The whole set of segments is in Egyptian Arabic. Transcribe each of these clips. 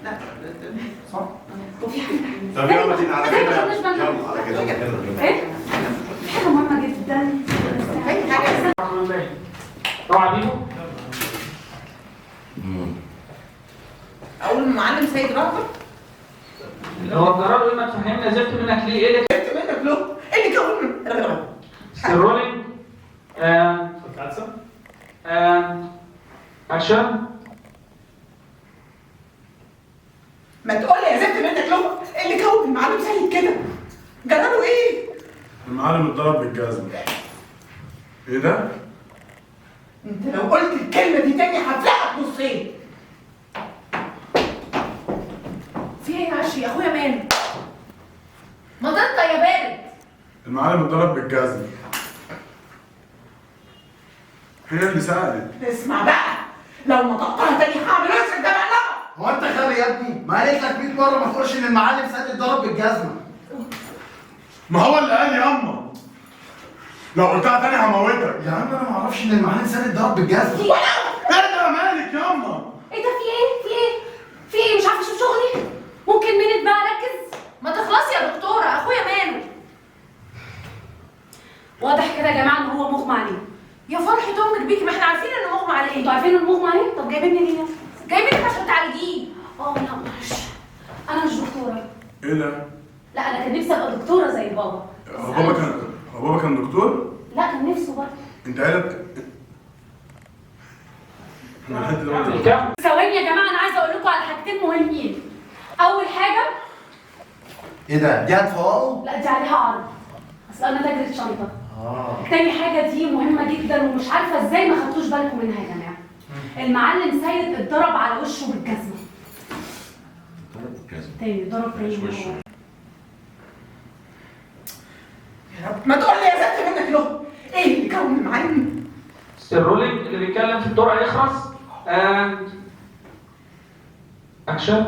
لا صح؟ وفي حاجة ثانية. طب يلا بينا على ازاي ما كده. خدناش بالنا؟ يلا على كده. ايه؟ في حاجة مهمة جدا. اي حاجة. الحمد لله. اوعى بيبو. اقول المعلم سيد رهبر. هو القرار ايه؟ ما تفهمنا زفت منك ليه؟ ايه اللي زفت منك له؟ ايه اللي كون rolling and action. ما تقول يا زفت منك له، ايه اللي كون المعلم سيد كده؟ جراله ايه؟ المعلم اتضرب بالجزمه. ايه ده؟ انت لو قلت الكلمة دي تاني هفلقك نصين. في ايه يا عشري؟ اخويا ماله؟ ما تنطق يا بارد. المعلم اتضرب بالجزمه. هي اللي سألت. اسمع بقى، لو نطقتها تاني هعمل وشك ده مقلبه. هو انت غبي يا ابني؟ ما قالت لك 100 مرة ما تقولش ان المعلم سيد اتضرب بالجزمه. ما هو اللي قال ياما، لو قلتها تاني هموتك. يا عم انا ما اعرفش ان المعلم سيد اتضرب بالجزمه. ايه ده مالك ياما؟ ايه ده؟ في ايه؟ في ايه؟ في ايه؟ مش عارفه اشوف شغلي؟ ممكن minute بقى اركز؟ ما تخلصي يا دكتورة، اخويا ماله؟ واضح كده يا جماعة ان هو مغمى عليه. يا فرحه امك بيكي، ما احنا عارفين انه مغمى عليه. انتوا عارفين انه مغمى عليه؟ طب جايبيني ليه؟ جايبينك عشان تعالجيه. اه لا معلش، انا مش دكتورة. ايه ده؟ لا انا كان نفسي ابقى دكتورة زي بابا. هو بابا كان دكتور؟ لا كان نفسه برضه. انت عيلة احنا لحد دلوقتي. ثواني يا جماعة، انا عايزه اقول لكم على حاجتين مهمين. اول حاجة، ايه ده؟ دي هتفوقه؟ لا دي عليها عرض، اصل انا تاجره شنطه. تاني حاجة دي مهمة جدا ومش عارفه ازاي ما خدتوش بالكم منها يا جماعة. المعلم سيد اتضرب على وشه بالجزمه. اتضرب بالجزمه؟ تاني اتضرب تاني. وشه. يا رب ما تقول لي يا زفت منك له، ايه اللي كون المعلم؟ ال rolling اللي بيتكلم في الدور هيخرس and action.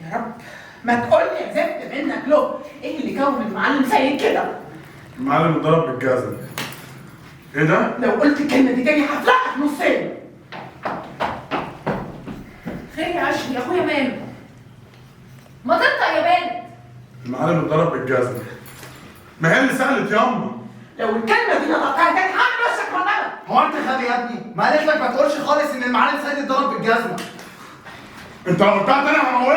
يا رب ما تقول لي يا زفت منك له، ايه اللي كون المعلم سيد كده؟ المعلم اتضرب بالجزمه. ايه ده؟ لو قلت الكلمة دي تاني هفلقك نصين. خير يا عشري، اخويا ماله؟ ما تنطق يا بارد. المعلم اتضرب بالجزمه. ما هي اللي سألت ياما. لو الكلمة دي نطقتها تاني هعمل وشك مقلبه. هو انت غبي يا ابني؟ ما قالت لك ما تقولش خالص ان المعلم سيد اتضرب بالجزمه. انت لو قلتها تاني هموتك. ما هو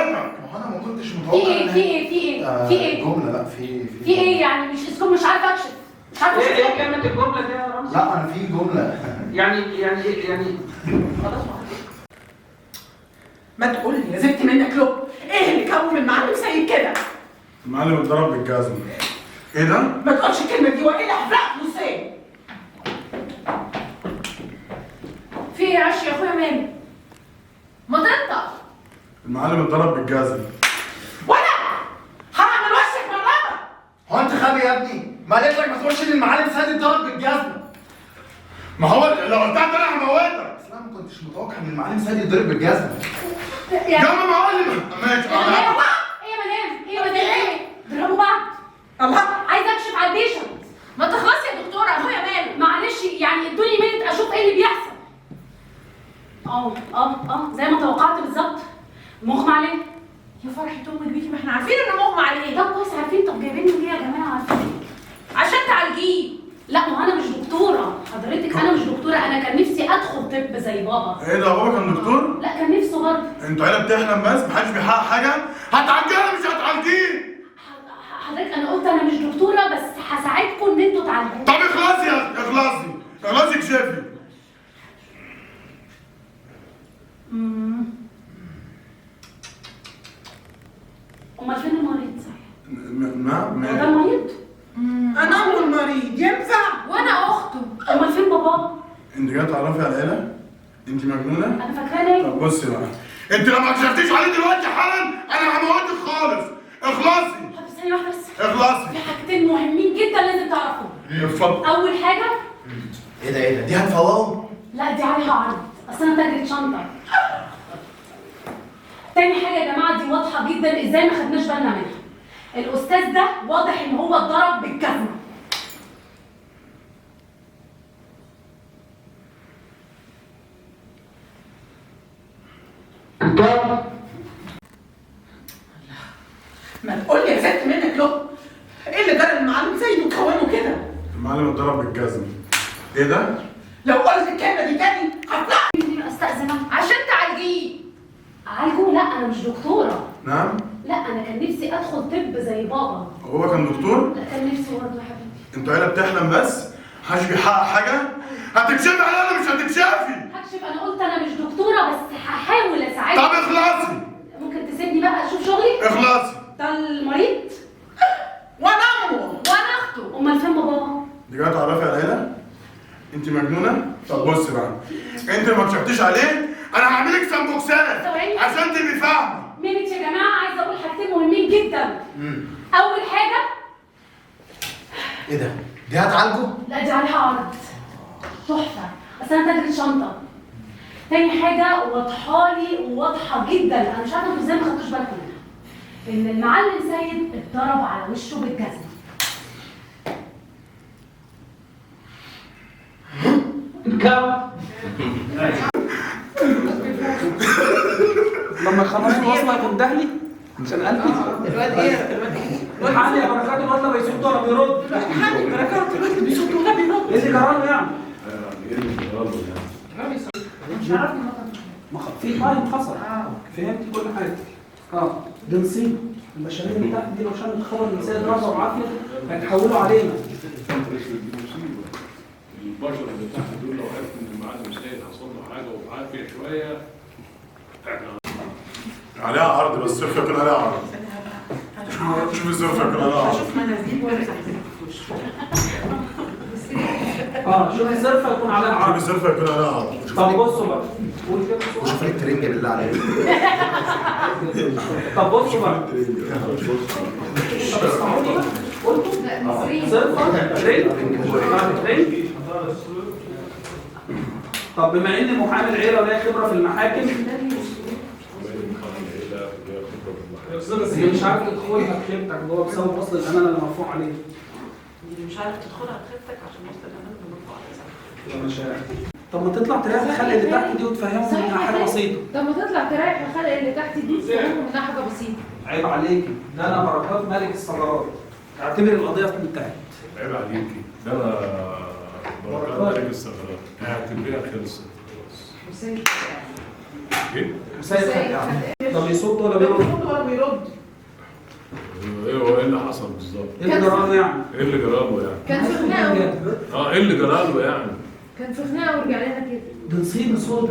انا ما كنتش في متوقع. ايه؟ في ايه؟ في ايه؟ في ايه؟ جملة. لا في في ايه يعني؟ مش اسكت، مش عارفه اكشف، مش عارفه ايه اشوف. كلمة الجملة دي يا رمزي؟ لا انا في جملة. يعني يعني يعني خلاص ما تقول لي يا زفت منك له، ايه اللي كون المعلم سيد كده؟ المعلم اتضرب بالجزمه. ايه ده؟ ما تقولش الكلمة دي والا هفلقك نصين. في ايه يا عشري؟ اخويا ماله؟ ما تنطق. المعلم اتضرب بالجزمه. ولا هعمل وشك مقلبه. هو انت غبي يا ابني؟ ما قالت لك ما تقولش ان المعلم سيد اتضرب بالجزمه. ما هو لو قلتها تاني هموتك. بس انا ما كنتش متوقع ان المعلم سيد يتضرب بالجزمه. ياما معلم. ماشي. ايه يا مدام؟ ايه يا مدام؟ ايه؟ ضربوا بعض. الله، عايزه اكشف على ال patient. ما تخلصي يا دكتورة، اخويا ماله؟ معلش يعني ادوني minute اشوف ايه اللي بيحصل. اه اه اه زي ما توقعت بالظبط، مغمى عليه. يا فرحه امك بيكي، ما احنا عارفين انه مغمى عليه. طب كويس عارفين، طب جايبيني ليه يا جماعة؟ عارفين عشان تعالجيه. لا ما انا مش دكتورة حضرتك، انا مش دكتورة، انا كان نفسي ادخل طب زي بابا. ايه ده؟ بابا كان دكتور؟ لا كان نفسه برضه. انتوا عيله بتحلم بس محدش بيحقق حاجة. هتعالجيها مش هتعالجيه؟ حضرتك انا قلت انا مش دكتورة، بس هساعدكم ان انتوا تعالجوه. طب اخلصي يا اخلصي اخلصي اكشفي. امال فين المريض صحيح؟ ما هو ده المريض؟ انا ام المريض ينفع؟ وانا اخته. امال فين باباه؟ انت جاية تعرفي على العيلة؟ انت مجنونة؟ انا فاكراه ليه؟ طب بصي بقى، انت لو ما كشفتيش عليه دلوقتي حالا انا هموتك خالص. اخلصي. طب ثانية واحدة بس، اخلصي. في حاجتين مهمين جدا لازم تعرفوهم. اتفضل. اول حاجة، ايه ده؟ ايه ده؟ دي هتفوقه؟ لا دي عليها عرض، اصل انا تاجره شنطه. تاني حاجة يا جماعة، دي واضحة جدا ازاي ما خدناش بالنا منها. الاستاذ ده واضح ان هو اتضرب بالجزمه. الكام؟ ما تقول لي يا ست منك له، ايه اللي جرى المعلم سيد وكونه كده؟ المعلم اتضرب بالجزمه. ايه ده؟ لو قلت الكلمة دي تاني هطلع. استاذن عشان تعالجيه. اعالجه؟ لا انا مش دكتورة. نعم؟ لا انا كان نفسي ادخل طب زي بابا. هو كان دكتور؟ لا كان نفسي برضه يا حبيبتي. انتوا عيله بتحلم بس؟ محدش بيحقق حاجة؟ هتكشفي عليا ولا مش هتكشفي؟ هكشف. انا قلت انا مش دكتورة بس هحاول اساعدك. طب اخلصي. ممكن تسيبني بقى اشوف شغلي؟ اخلصي. ده المريض وانا امه وانا اخته. امال فين بابا؟ دي جاية تعرفي على العيلة؟ انت مجنونة؟ طب بصي بقى، انت ما كشفتيش عليه انا هعملك سمبوكسات عشان تبقي فاهمه. minute يا جماعة، عايزه اقول حاجتين مهمين جدا. اول حاجة، ايه ده؟ دي هتعالجه؟ لا دي عليها عرض تحفة، بس انا تاجرة شنطه. تاني حاجة واضحة لي وواضحة جدا، انا مش عارفه انتوا ازاي ما خدتوش بالكم منها، ان المعلم سيد اتضرب على وشه بالجزمه. الكام؟ لما يخلصوا الوصلة يكون دهلي عشان قلبي. الواد ايه؟ الواد ايه؟ الحقني يا بركات، الواد لا بيصد ولا بيرد. الحقني يا بركات، الواد بيصد ولا بيرد. ايه اللي جراله يعني؟ ايه اللي جراله يعني؟ مش عارفه. في time حصل. فهمت كل حاجة. دي نصيبه. البشرية اللي تحت دي لو شمت خبر ان سيد رضا وعافيه هيتحولوا علينا. البشر اللي تحت دول لو عرفوا ان المعلم سيد حصل له حاجة وعافيه شوية عليها عرض، بس الصرف يكون عليها عرض. شوف الصرف يكون عليها عرض. شوف منازيل ولا في وشه. شوف الصرفه يكون عليها عرض. شوف الصرفه يكون عليها عرض. طب بصوا بقى، قول كده. وشوف لك ترنج بالله عليك. طب بصوا بقى. طب اسمعوني بقى. قلتوا؟ صرفه ترنج. طب بما ان محامي العيلة وليا خبره في المحاكم، اللي مش عارف تدخلها بخيبتك اللي هو بسبب وصل الامانة اللي مرفوع عليه. اللي مش عارف تدخلها بخيبتك عشان وصل الامانة اللي مرفوع عليه. يا مشاعر. طب ما تطلع تريح الخلق اللي تحت دي وتفهمهم انها حاجة بسيطة. طب ما تطلع تريح الخلق اللي تحت دي وتفهمهم انها حاجة بسيطة. عيب عليكي، ده انا بركات ملك الثغرات. اعتبري القضية انتهت. عيب عليكي، ده انا بركات ملك الثغرات، اعتبريها خلصت خلاص. ايه؟ سيد ده بيصد ولا بيرد؟ بيصد ولا بيرد؟ ايه هو ايه اللي حصل بالظبط؟ ايه اللي جراله يعني؟ ايه اللي جراله يعني؟ كان في خناقه. ايه اللي جراله يعني؟ كان في خناقه ورجع لنا كده. ده نصيب صوت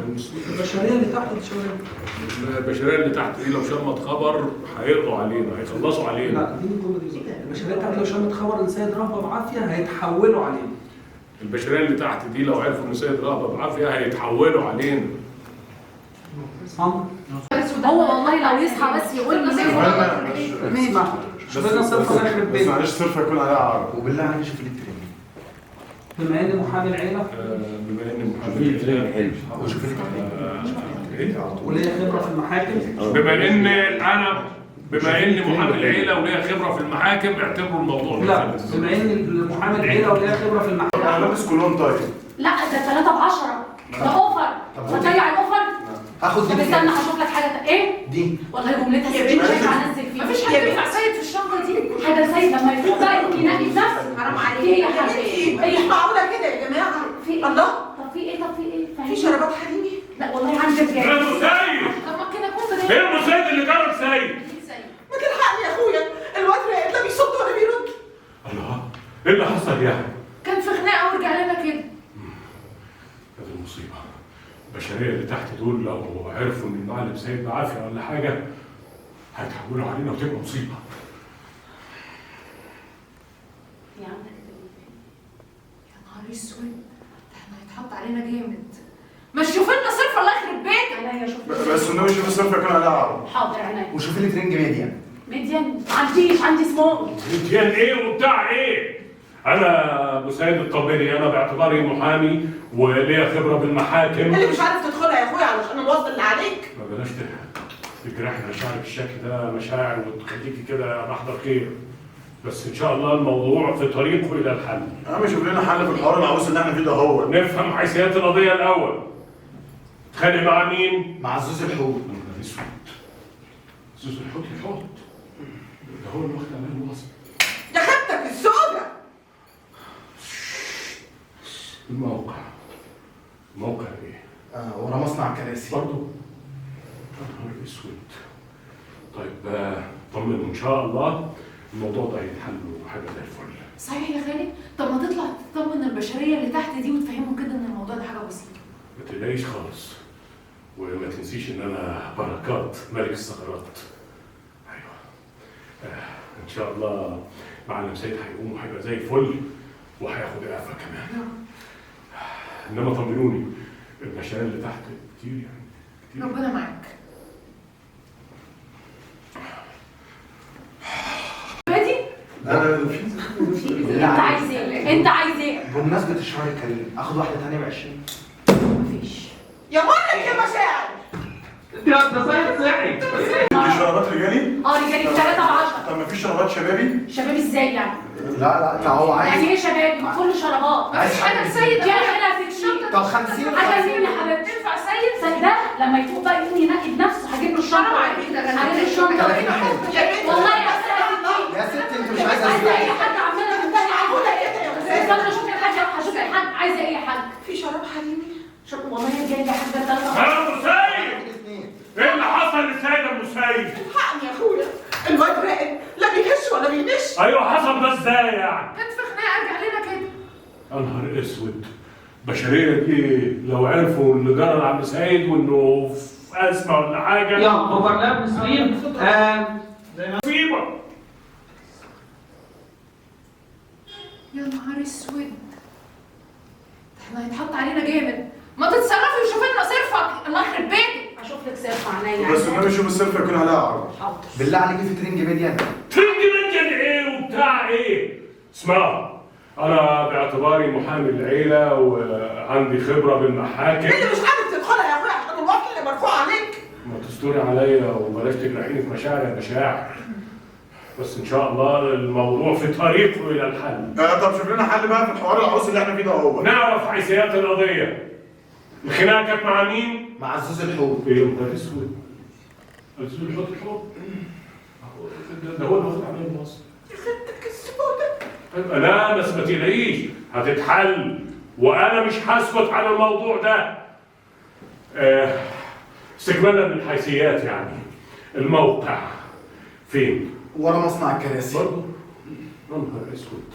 البشرية اللي تحت دي شوية. البشرية اللي تحت دي لو شمت خبر هيقضوا علينا، هيخلصوا علينا. لا دي الجملة دي بالظبط. البشرية تحت لو شمت خبر ان سيد رهبة بعافية هيتحولوا علينا. البشرية اللي تحت دي لو عرفوا ان سيد رهبة بعافية هيتحولوا علينا. هو والله لو يصحى بس يقول لي شوف لنا صرفه الله يخرب بيتك. بس معلش صرفه يكون عليها عرض. وبالله عليك شوف لي الترنج. بما ان محامي العيلة، بما ان محامي العيلة حلو، وشوف لي الترنج وليا خبره في المحاكم. بما ان انا بما ان محامي العيلة وليا خبره في المحاكم اعتبروا الموضوع. لا بما ان محامي العيلة وليا خبره في المحاكم. انا لابس كولون. طيب لا ده 3 ب10 ده offer. هتضيع ال offer؟ هاخد دي. طب استنى هشوف لك حاجة. ايه؟ دي والله جملتها 60 مش هينفع انزل فيها. مفيش حاجة تنفع سيد في الشنطة دي. حاجة سيد لما يفوق بقى يقوم ينقي بنفسه. حرام عليك. ايه يا حبيبي؟ ايه معقولة كده يا جماعة؟ في ايه؟ الله. طب في ايه؟ طب في ايه؟ في شرابات حريمي؟ لا والله عندك يا ابو سيد. طب ما كده اكون ايه ابو سيد اللي جرب سيد؟ ما تلحقني يا اخويا، الواد راقد لا بيصد ولا بيرد. الله، ايه اللي حصل يعني؟ كان في خناقه ورجع لنا كده. هذه المصيبة. البشرية اللي تحت دول لو عرفوا ان المعلم سيد بعافية ولا حاجة هيتحولوا علينا وتبقى مصيبة. يا عم يا نهار اسود، ده احنا هيتحط علينا جامد. ما تشوف لنا صرفه الله يخرب بيتك. عينيا شوف بس النبي شوف الصرفه يكون عليها عرض. حاضر عينيا. وشوفي لي ترنج medium. medium؟ ما عنديش، عندي small. medium ايه وبتاع ايه؟ انا ابو سيد الطبري، انا باعتباري محامي وليا خبره بالمحاكم. اللي مش عارف تدخلها يا اخويا علشان الوصل اللي عليك. ما بلاش تجرحي مشاعرك بالشكل ده، مشاعر وتخليكي كده محضر خير. بس ان شاء الله الموضوع في طريقه الى الحل. يا عم شوف لنا حل في الحوار العويص اللي احنا فيه ده. هو نفهم حيثيات القضية الاول. اتخانق مع مين؟ مع زوز الحوت. نهار اسود، زوز الحوت الحوت ده هو اللي واخد عليا الوصل. يا خدتك السودة. الموقع، موقع ايه؟ ورا مصنع الكراسي برضه. يا نهار اسود. طيب طمنوا ان شاء الله الموضوع ده هيتحل وحاجه زي الفل. صحيح يا خالي؟ طب ما تطلع تطمن البشرية اللي تحت دي وتفهمهم كده ان الموضوع ده حاجة بسيطة. ما تقلقيش خالص، وما تنسيش ان انا بركات ملك الثغرات. ايوه ان شاء الله معلم سيد هيقوم وهيبقى زي الفل وهياخد اعفاء كمان. انما طمنوني البشرية اللي تحت كتير يعني كتير. ربنا معاك. بادي؟ انا انت عايز ايه؟ انت عايز ايه؟ بمناسبة الشهر الكريم اخد واحدة ثانية ب 20. مفيش. يا مرك يا مشاعر. ده سيد صحي. دي شرابات رجالي؟ رجالي 3 ب 10. طب مفيش شرابات شبابي؟ شبابي ازاي يعني؟ لا لا هو عايز يعني ايه شبابي؟ ما كله شرابات. مفيش حاجة لسيد. دي اخرها 60. طب 50. حاجة مين يا حبيبتي؟ تنفع سيد؟ سيد ده لما يفوق بقى يقوم ينقي بنفسه، هجيب له الشنطة. هجيب له الشنطة. والله يا ست يا ست انت مش عايزه اي حاجة عماله تنتهي. عايزه اشوف الحاجة، هشوف الحاج. عايزه ايه يا حاج؟ في شراب حريمي؟ شراب والله جاي يا حاجة 3. يا ابو سيد ايه اللي حصل للسيد ابو سيد؟ الحقني يا اخويا، الواد راقد لا بيهش ولا بينش. ايوه حصل ده ازاي يعني؟ كان في خناقه ارجع لنا كده. يا نهار اسود، البشرية دي لو عرفوا اللي جرى لعم سيد وانه في ازمة ولا حاجة. يلا overlap screen مصيبة. يا نهار اسود، احنا هيتحط علينا جامد. ما تتصرفي وشوفي لنا صرفك، الله يخرب بيتك. اشوف لك صرفه عينيا. بس النبي شوف الصرفه يكون عليها عرض. حاضر. بالله عليك في ترنج ميديان. ترنج ميديان ايه وبتاع ايه؟ اسمعوا، انا باعتباري محامي العيلة وعندي خبره بالمحاكم. انت مش عارف تدخلها يا اخويا عشان الوصل اللي مرفوع عليك. ما تستوري عليا وبلاش تجرحيني في مشاعري يا مشاعر. بس ان شاء الله الموضوع في طريقه الى الحل. طب شوف لنا حل بقى في الحوار العروس اللي احنا فيه ده. هو نعرف حيثيات القضية. الخناقة كانت مع مين؟ مع عزوز الحوت. ايه يا نهار اسود، عزوز الحوت الحوت ده هو اللي واخد عليا الوصل. يا خدتك السودة. لا بس ما تقلقيش هتتحل، وانا مش هسكت على الموضوع ده. استكمالا للحيثيات يعني الموقع فين؟ ورا مصنع الكراسي برضه. يا نهار اسود،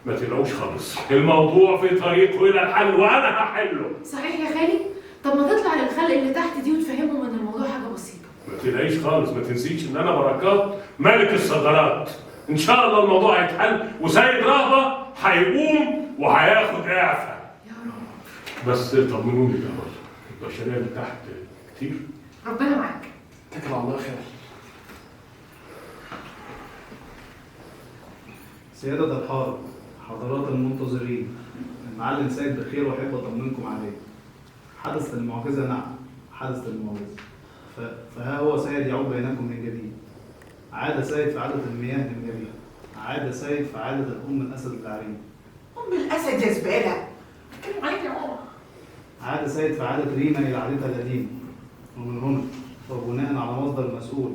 ما تقلقوش خالص، الموضوع في طريقه الى الحل وانا هحله. صحيح يا خالي؟ طب ما تطلع للخلق اللي تحت دي وتفهمهم ان الموضوع حاجة بسيطة. ما تقلقيش خالص، ما تنسيش ان انا بركات ملك الصدرات. ان شاء الله الموضوع هيتحل وسيد رهبة هيقوم وهياخد اعفاء. يا رب. بس طمنوني الاول، البشرية اللي تحت كتير؟ ربنا معاك. اتكل على الله خير. سيادة الحارة، حضرات المنتظرين، المعلم سيد بخير واحب اطمنكم عليه. حدث المعجزة، نعم حدث المعجزة. فها هو سيد يعود بينكم من جديد. عاد سيد فعادة المياه من جديد. عاد سيد فعادة الأم الأسد العرين. أم الأسد يا زبالة، بتكلم عليك يا ماما. عاد سيد فعادة ريما إلى عادتها القديمة. ومن هنا وبناء على مصدر مسؤول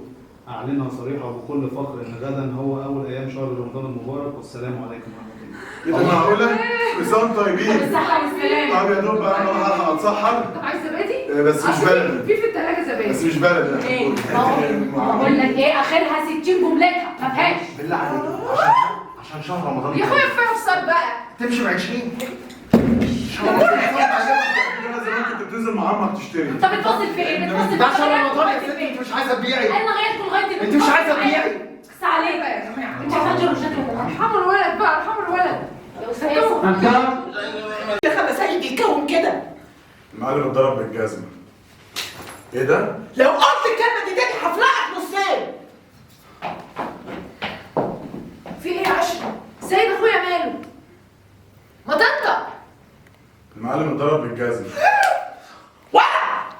أعلنها صريحة وبكل فخر إن غدا هو أول أيام شهر رمضان المبارك، والسلام عليكم ورحمة الله. إيه ده معقولة؟ كل طيبين. بالصحة والسلامة. طب يا دوب بقى أنا راح ألحق أتسحر. طب عايز زبادي؟ بس مش بلدي. في الثلاجة زبادي. بس مش بلدي. إيه؟ بقول لك إيه، آخرها 60 جملتها ما فيهاش. بالله عليك عشان شهر رمضان. يا أخويا كفاية فصال بقى. تمشي ب 20. انا زمان كنت بتنزل مع عمك تشتري. طب بتفصل في ايه؟ بتفصل ده عشان رمضان يا ست، انت مش عايزه تبيعي. انا لغاية لغاية انت مش عايزه تبيعي. بس عليك بقى يا جماعة. انت عشان مش هتبقى. ارحموا الولد بقى، ارحموا الولد. يا استاذ اللي خلى سيد يتكون كده. المعلم اتضرب بالجزمه. ايه ده؟ لو قلت الكلمة دي تاني هفلقك نصين. في ايه يا عشري؟ سيد اخويا ماله؟ ما تنطق. المعلم اتضرب بالجزمه. ولا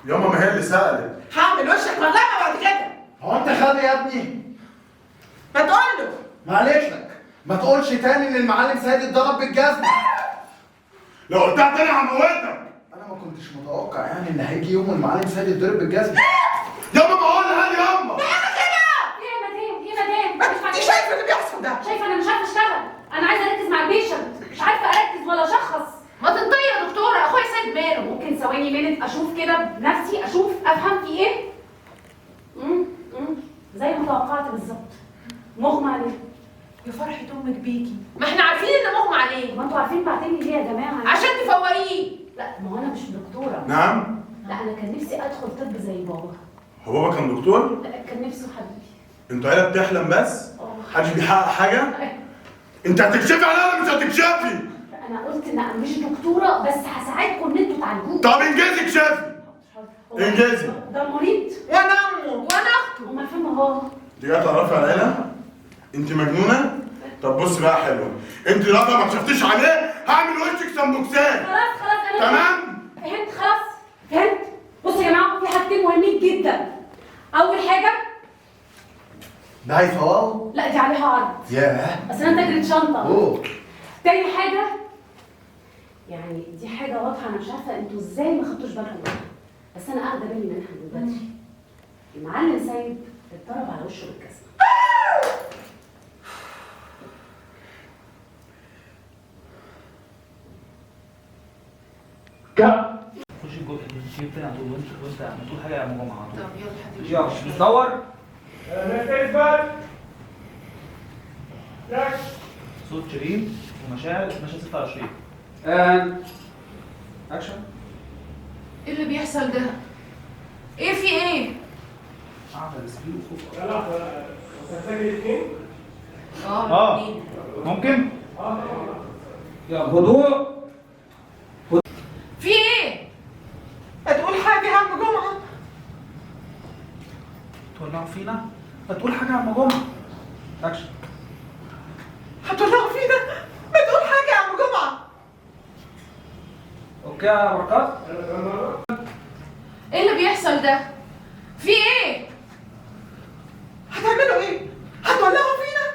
ياما ما هي اللي سألت. هعمل وشك مغلقة بعد كده. هو انت غبي يا ابني؟ ما تقول له. معلش لك ما تقولش تاني ان المعلم سيد اتضرب بالجزمه. لو قلتها تاني هموتك. انا ما كنتش متوقع يعني ان هيجي يوم والمعلم سيد يتضرب بالجزمه. ياما ما ثواني minute اشوف كده بنفسي، اشوف افهم في ايه. زي ما توقعت بالظبط، مغمى عليه. يا فرحة امك بيكي، ما احنا عارفين ان مغمى عليه. ما انتوا عارفين بعتني ليه يا جماعة؟ عشان تفوقيه. لا ما هو انا مش دكتورة. نعم؟ لا انا كان نفسي ادخل طب زي بابا. هو بابا كان دكتور؟ لا كان نفسه حبيبي. انتوا عيله بتحلم بس؟ محدش بيحقق حاجة؟ انت هتكشفي عليا ولا مش هتكشفي؟ انا قلت ان انا مش دكتورة بس هساعدكم ان انتوا تعالجوه. طب انجزي اكشفي. انجزي. ده مريض وانا امه وانا اخته. امال فين بابا؟ انت جاية تعرفي على العيلة؟ انت مجنونة؟ طب بصي بقى حلوة، انت لو ما كشفتيش عليه هعمل وشك سمبوكسات. خلاص خلاص انا تمام؟ فهمت خلاص فهمت. بصوا يا جماعة في حاجتين مهمين جدا. اول حاجة ده هيفوقوا؟ لا دي عليها عرض. ياه اصل انا تاجرة شنطه. اوه. تاني حاجة يعني دي حاجة واضحة، انا مش عارفه انتوا ازاي ما خدتوش بالكم منها، بس انا اخده بالي منها من بدري. المعلم سيد اتضرب على وشه بالجزمه. خش الجو تاني على طول، وانت هتقول حاجة يا ماما على طول. طب يلا حبيبي يلا نصور. صوت شيرين ومشاعر مشهد 26. اكشن. ايه اللي بيحصل ده؟ ايه في ايه؟ قاعدة سبيل وخوف. لا لا هتحتاج الاثنين؟ اه ممكن؟ يلا هدوء. في ايه؟ هتقول حاجة يا عم جمعه؟ تولعوا فينا؟ هتقول حاجة يا عم جمعه. اكشن. هتولعوا فينا؟ ما تقول حاجة يا عم جمعه. okay يا بركات. ايه اللي بيحصل ده؟ في ايه؟ هتعملوا ايه؟ هتولعوا فينا؟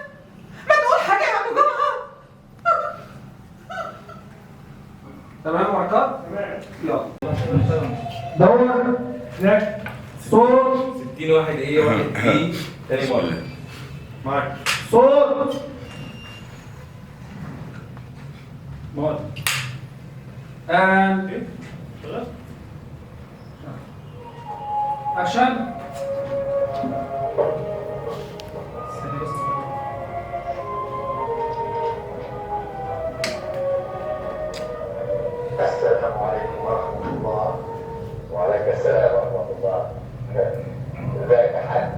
ما تقول حاجة يا عم جمعه. تمام يا بركات؟ تمام. يلا دور صوت 60 واحد ايه واحد بي تاني مرة معاك صوت مود and action. السلام عليكم ورحمة الله. وعليك السلام ورحمة الله. ازيك يا حاج؟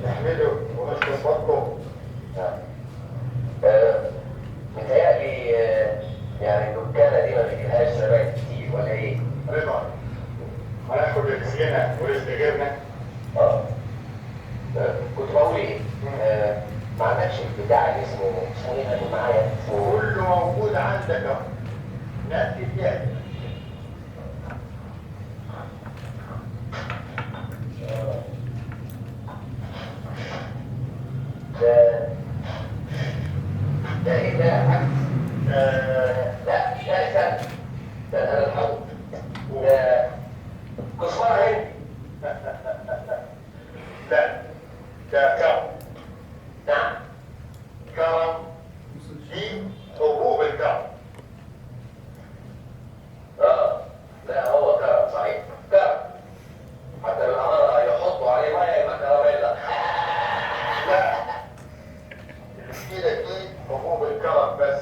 نحمده ونشكر فضله. متهيألي يعني الدكانة دي ما بيجيلهاش زباين كتير ولا ايه؟ رضا هناخد رزقنا ورزق غيرنا. كنت بقول ايه؟ ما عندكش البتاع اللي اسمه ايه اللي معايا؟ كله موجود عندك اهو. نقي فيها. ده ايه ده يا حاج؟ لا لا استنى، ده انا الحوض ده كزبره هندي. لا ده كرم. نعم كرم، دي حبوب الكرم. لا هو كرم صحيح، كرم حتى بالأمارة يحطوا عليه مية يبقى كراميلا. لا اللي في ايدك دي حبوب الكرم بس.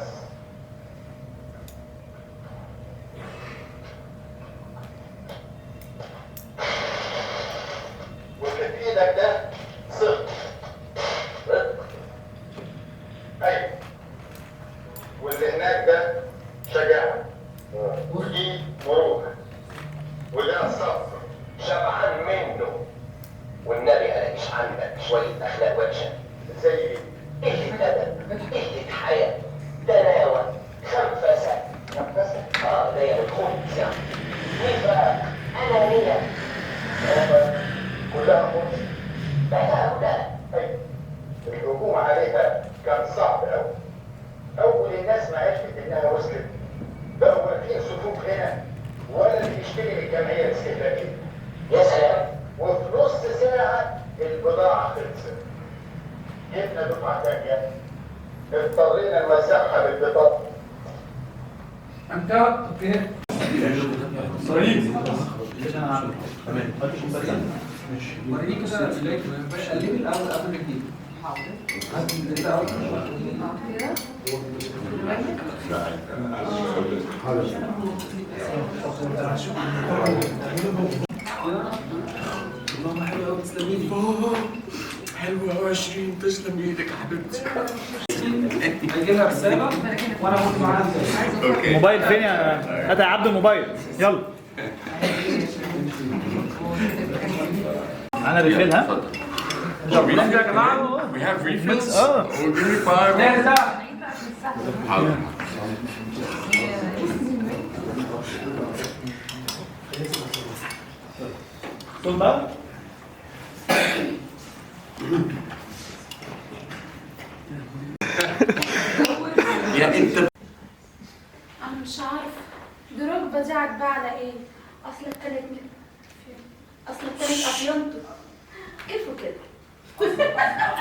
واللي في ايدك ده صدق. ايوه. واللي هناك ده شجاعة، ودي مروءة، وده صبر. شبعان منه والنبي الاقيش عندك شوية اخلاق وحشة زي ايه؟ قلة ادب، قلة حياة، دناوة، خنفسة. خنفسة؟ ده يعني خبز يعني. نفاق، أنانية، كلها خبز. لا لا. أيوة. الهجوم عليها كان صعب أوي. أول الناس ما عرفت إنها وصلت بقوا واقفين صفوف هنا ولا اللي يشتري من الجمعية الاستهلاكية. يا سلام. وفي نص ساعة البضاعة خلصت. جبنا دفعة تانية اضطرينا نوزعها بالبطاقة. انت okay. وريني. تمام. وريني كده قلبي الاول قبل ما تجيب. الله حلو قوي، تسلمي لي. حلوة قوي يا شيرين، تسلم ايدك يا حبيبتي. هيجي لها رسالة وانا هاخد معاها. موبايل فين يا هات يا عبد الموبايل، يلا. معانا refill ها؟ يا جماعة We have refills? اه. Oh, give me five. جاهزة. حاضر. طول بقى. يا انت انا مش عارفه دروجبا دي عاجباه على ايه؟ اصل كانت افيونتو كيفه كده.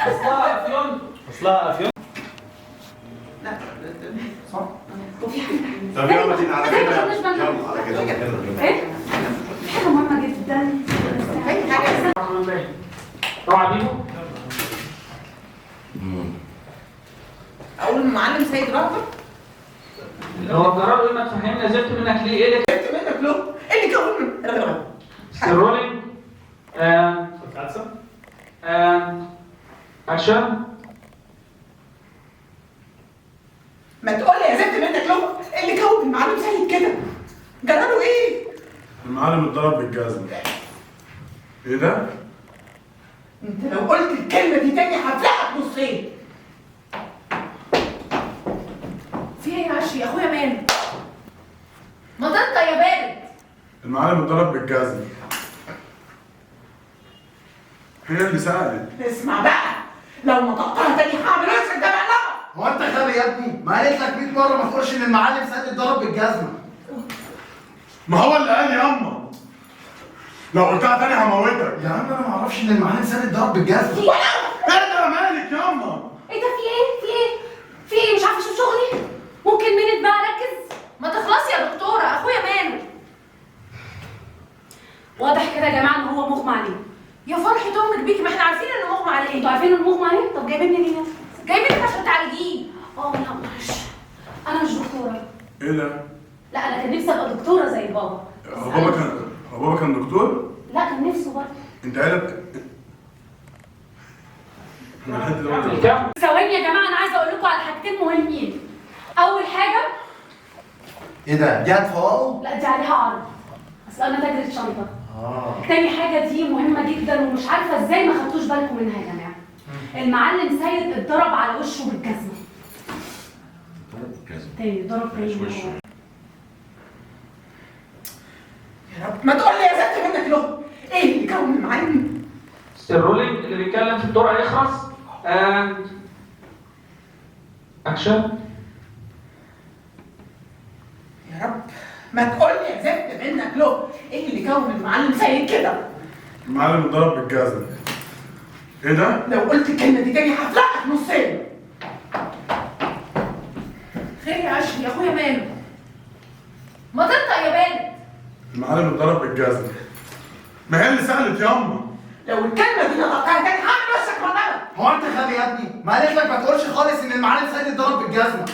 اصلها افيونتو. اصلها افيون. لا صح. وفي حاجة طب يلا بينا على ازاي ما كده. خدناش بالنا؟ يلا على كده. ايه؟ في حاجة مهمة جدا. طبعا بيبو. اقول المعلم سيد رهبة. هو قرار ايه؟ ما تفهمنا زفت منك ليه؟ ايه اللي زفت منك له؟ ايه اللي كون still rolling and action. ما تقول يا زفت منك له، ايه اللي كون المعلم سيد كده؟ جراله ايه؟ المعلم اتضرب بالجزمة. ايه ده؟ انت لو قلت الكلمة دي تاني هفلقك نصين. في ايه يا عشري؟ اخويا ماله؟ ما تنطق يا بارد. المعلم اتضرب بالجزمة. هي اللي سألت. اسمع بقى، لو نطقتها تاني هعمل وشك ده مقلبه. هو انت غبي يا ابني؟ ما قالت لك 100 مرة ما تقولش ان المعلم سيد اتضرب بالجزمه. ما هو اللي قال ياما. لو قلتها تاني هموتك. يا عم انا ما اعرفش ان المعلم سيد اتضرب بالجزمه. ايه ده مالك ياما؟ ايه ده؟ في ايه؟ في ايه؟ في ايه؟ مش عارفه اشوف شغلي؟ ممكن minute بقى اركز؟ ما تخلصي يا دكتورة، اخويا ماله؟ واضح كده يا جماعة ان هو مغمى عليه. يا فرحه امك بيكي، ما احنا عارفين انه مغمى عليه. انتوا عارفين انه مغمى عليه؟ طب جايبيني ليه؟ جايبينك عشان تعالجيه. اه لا معلش، انا مش دكتورة. ايه ده؟ لا انا كان نفسي ابقى دكتورة زي بابا. هو بابا كان دكتور؟ لا كان نفسه برضه. انت قايله احنا لحد دلوقتي. ثواني يا جماعة، انا عايزه اقول لكم على حاجتين مهمين. اول حاجة، ايه ده؟ دي هتفوقه؟ لا دي عليها عرض، اصل انا تاجرة شنطه. تاني حاجة دي مهمة جدا ومش عارفه ازاي ما خدتوش بالكم منها يا جماعة. المعلم سيد اتضرب على وشه بالجزمه. تاني اتضرب تاني. يا رب ما تقول لي يا زفت منك له، ايه اللي كون المعلم؟ still rolling اللي بيتكلم في الدور هيخلص and action. يا رب ما تقول لي يا زفت منك له، ايه اللي كون المعلم سيد كده؟ المعلم اتضرب بالجزمة. ايه ده؟ لو قلت الكلمة دي تاني هفلقك نصين. خير يا عشري، اخويا ماله؟ ما تنطق يا بارد. المعلم اتضرب بالجزمة. ما هي اللي سألت ياما. لو الكلمة دي نطقتها تاني هعمل وشك مقلبه. هو انت غبي يا ابني؟ ما قالت لك ما تقولش خالص ان المعلم سيد اتضرب بالجزمه.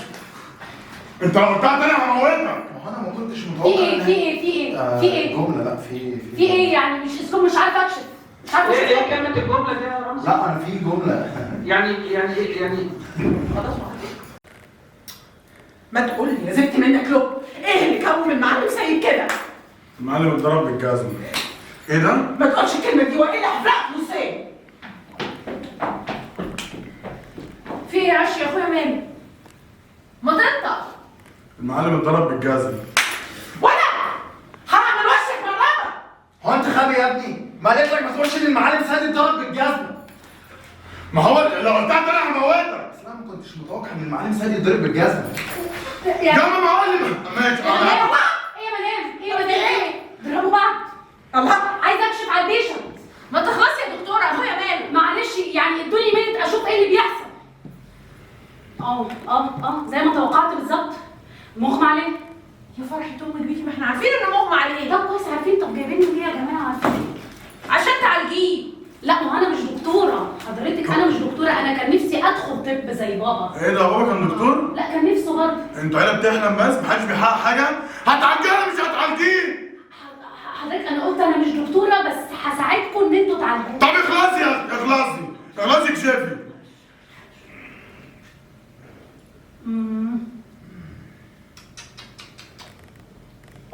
انت لو قلتها تاني هموتك. ما هو انا ما كنتش متوقع. في ايه؟ في ايه؟ في ايه؟ في ايه؟ جملة. لا في في ايه يعني؟ مش اسلوب، مش عارفه اكشف، مش عارفه ايه اشوف. كلمة الجملة دي يا رمزي؟ لا انا في جملة. يعني يعني يعني خلاص ما تقول لي يا زفت منك له، ايه اللي كون المعلم سيد كده؟ المعلم اتضرب بالجزمه. ايه ده؟ ما تقولش الكلمة دي والا هفلقك نصين. في ايه يا عشري؟ اخويا ماله؟ ما تنطق. المعلم اتضرب بالجزمه. وانا هعمل وشك مقلبه. هو انت غبي يا ابني؟ ما قالت لك ما تقولش ان المعلم سيد اتضرب بالجزمه. ما هو لو قلتها تاني هموتك. اصل انا ما كنتش متوقع ان المعلم سيد يتضرب بالجزمه. يعني ياما معلم. ماشي. ايه يا مدام؟ ايه يا مدام؟ ايه؟ ضربوا بعض. الله، عايزه اكشف على ال patient. ما تخلصي يا دكتورة، اخويا ماله؟ معلش يعني ادوني minute اشوف ايه اللي بيحصل. اه اه اه زي ما توقعت بالظبط، مغمى عليه. يا فرحه امك بيكي، ما احنا عارفين انه مغمى عليه. طب كويس عارفين، طب جايبيني ليه يا جماعة؟ عارفين عشان تعالجيه. لا ما انا مش دكتورة حضرتك، انا مش دكتورة، انا كان نفسي ادخل طب زي بابا. ايه ده، بابا كان دكتور؟ لا كان نفسه برضه. انتوا عيله بتحلم بس، محدش بيحقق حاجة. هتعالجيه ولا مش هتعالجيه؟ حضرتك انا قلت انا مش دكتورة، بس هساعدكم ان انتوا تعالجوه. طب اخلصي يا اخلصي اخلصي اكشفي.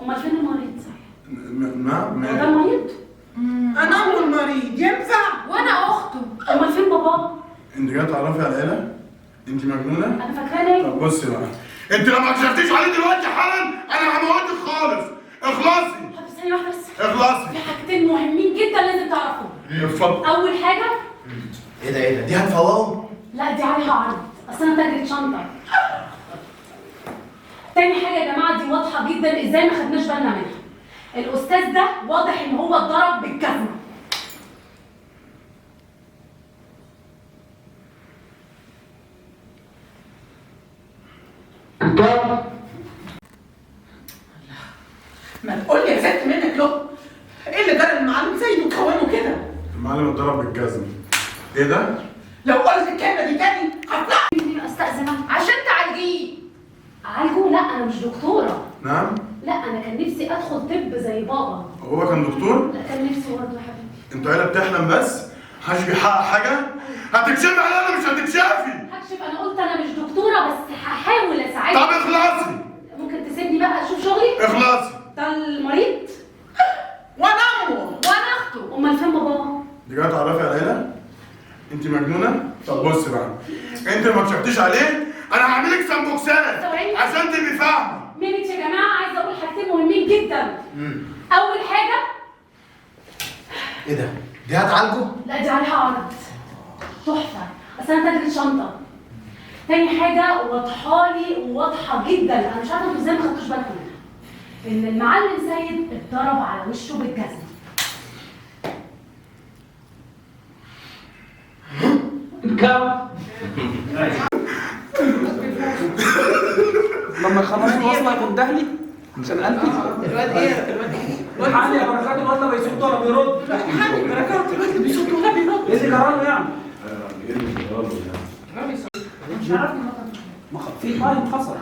امال فين المريض صحيح؟ ما هو ده المريض؟ انا ام المريض ينفع؟ وانا اخته. امال فين بابا؟ انت جاية تعرفي على العيلة؟ انت مجنونة؟ انا فاكراه ليه؟ طب بصي بقى، انت لو ما كشفتيش عليه دلوقتي حالا انا هموتك خالص. اخلصي. طب ثانية واحدة بس. اخلصي. في حاجتين مهمين جدا لازم تعرفوهم. اتفضل. اول حاجة، ايه ده ايه ده؟ دي هتفوقه؟ لا دي عليها عرض، اصل انا تاجرة شنطه. تاني حاجة يا جماعة، دي واضحة جدا ازاي ما خدناش بالنا منها. الاستاذ ده واضح ان هو اتضرب بالجزمه. ما تقول لي يا ست منك له، ايه اللي جرى المعلم سيد وكونه كده؟ المعلم اتضرب بالجزمه. ايه ده؟ لو قلت الكلمة دي تاني هطلع. استاذن عشان تعالجيه. اعالجه؟ لا انا مش دكتورة. نعم؟ لا انا كان نفسي ادخل طب زي بابا. هو كان دكتور؟ لا كان نفسه برضه يا حبيبتي. انتوا عيله بتحلم بس، محدش بيحقق حاجة. هتكشفي عليا ولا مش هتكشفي؟ هكشف، انا قلت انا مش دكتورة بس هحاول اساعدك. طب اخلصي. ممكن تسيبني بقى اشوف شغلي؟ اخلصي. ده المريض؟ وانا امه. وانا اخته. امال فين بابا؟ انت جاية تعرفي على العيلة؟ انت مجنونة؟ طب بصي بقى، انت ما كشفتيش عليه انا هعملك سمبوكسات عشان تبقي فاهمه. minute يا جماعة، عايزه اقول حاجتين مهمين جدا. اول حاجة، ايه ده؟ دي هتعالجه؟ لا دي عليها عرض تحفة، اصل انا تاجرة شنطه. تاني حاجة واضحة لي وواضحة جدا، انا مش عارفه انتوا ازاي ما خدتوش بالكم منها، ان المعلم سيد اتضرب على وشه بالجزمه. لما يخلصوا الوصلة يكون دهلي عشان قلبي. الواد ايه؟ الواد ايه؟ الحقني يا بركات، الواد لا بيصد ولا بيرد. الحقني بركات، الواد اللي بيصد ولا بيرد. ايه اللي جراله يعني؟ ايه اللي جراله يعني؟ مش عارف. في time حصل.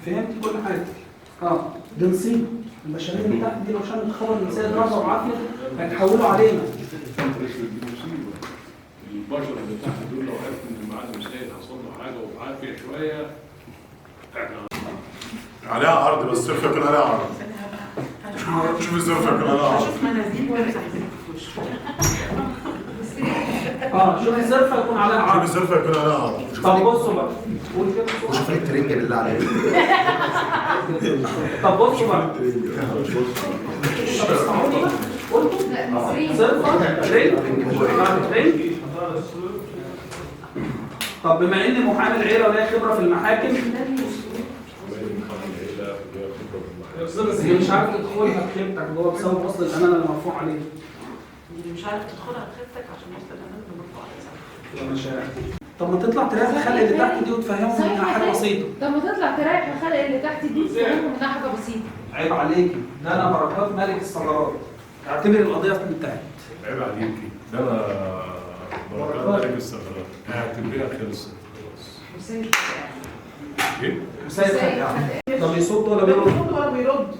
فهمت كل حاجة. دي نصيبه. البشرية اللي تحت دي لو شمت خبر ان سيد رضا وعافيه هيتحولوا علينا. البشر اللي تحت دول لو عرفوا ان المعلم سيد حصل له حاجة وعافيه شوية عليها عرض، بس الصرف يكون عليها عرض. شوف الصرف يكون عليها عرض. شوف منازيل ولا شوف الصرفه يكون عليها عرض. شوف الصرفه يكون عليها عرض. طب بصوا بقى، قول كده. وشوف لي الترنج بالله عليك. طب بصوا بقى، طب اسمعوني بقى. قلتوا صرفه ترنج ترنج. طب بما ان محامي العيلة وليا خبره في المحاكم، اللي مش عارف تدخلها بخيبتك جوه بسبب وصل الامانة اللي مرفوع عليه. اللي مش عارف تدخلها بخيبتك عشان وصل الامانة اللي مرفوع عليه. يا مشاعر. طب ما تطلع تريح الخلق اللي تحت دي وتفهمهم انها حاجة بسيطة. طب ما تطلع تريح الخلق اللي تحت دي وتفهمهم انها حاجة بسيطة. عيب عليكي، ده انا بركات ملك الثغرات. اعتبري القضية انتهت. عيب عليكي، ده انا بركات ملك الثغرات، اعتبريها خلصت خلاص. ايه؟ وسيد لا بيصد ولا بيرد. بيصد ولا بيرد.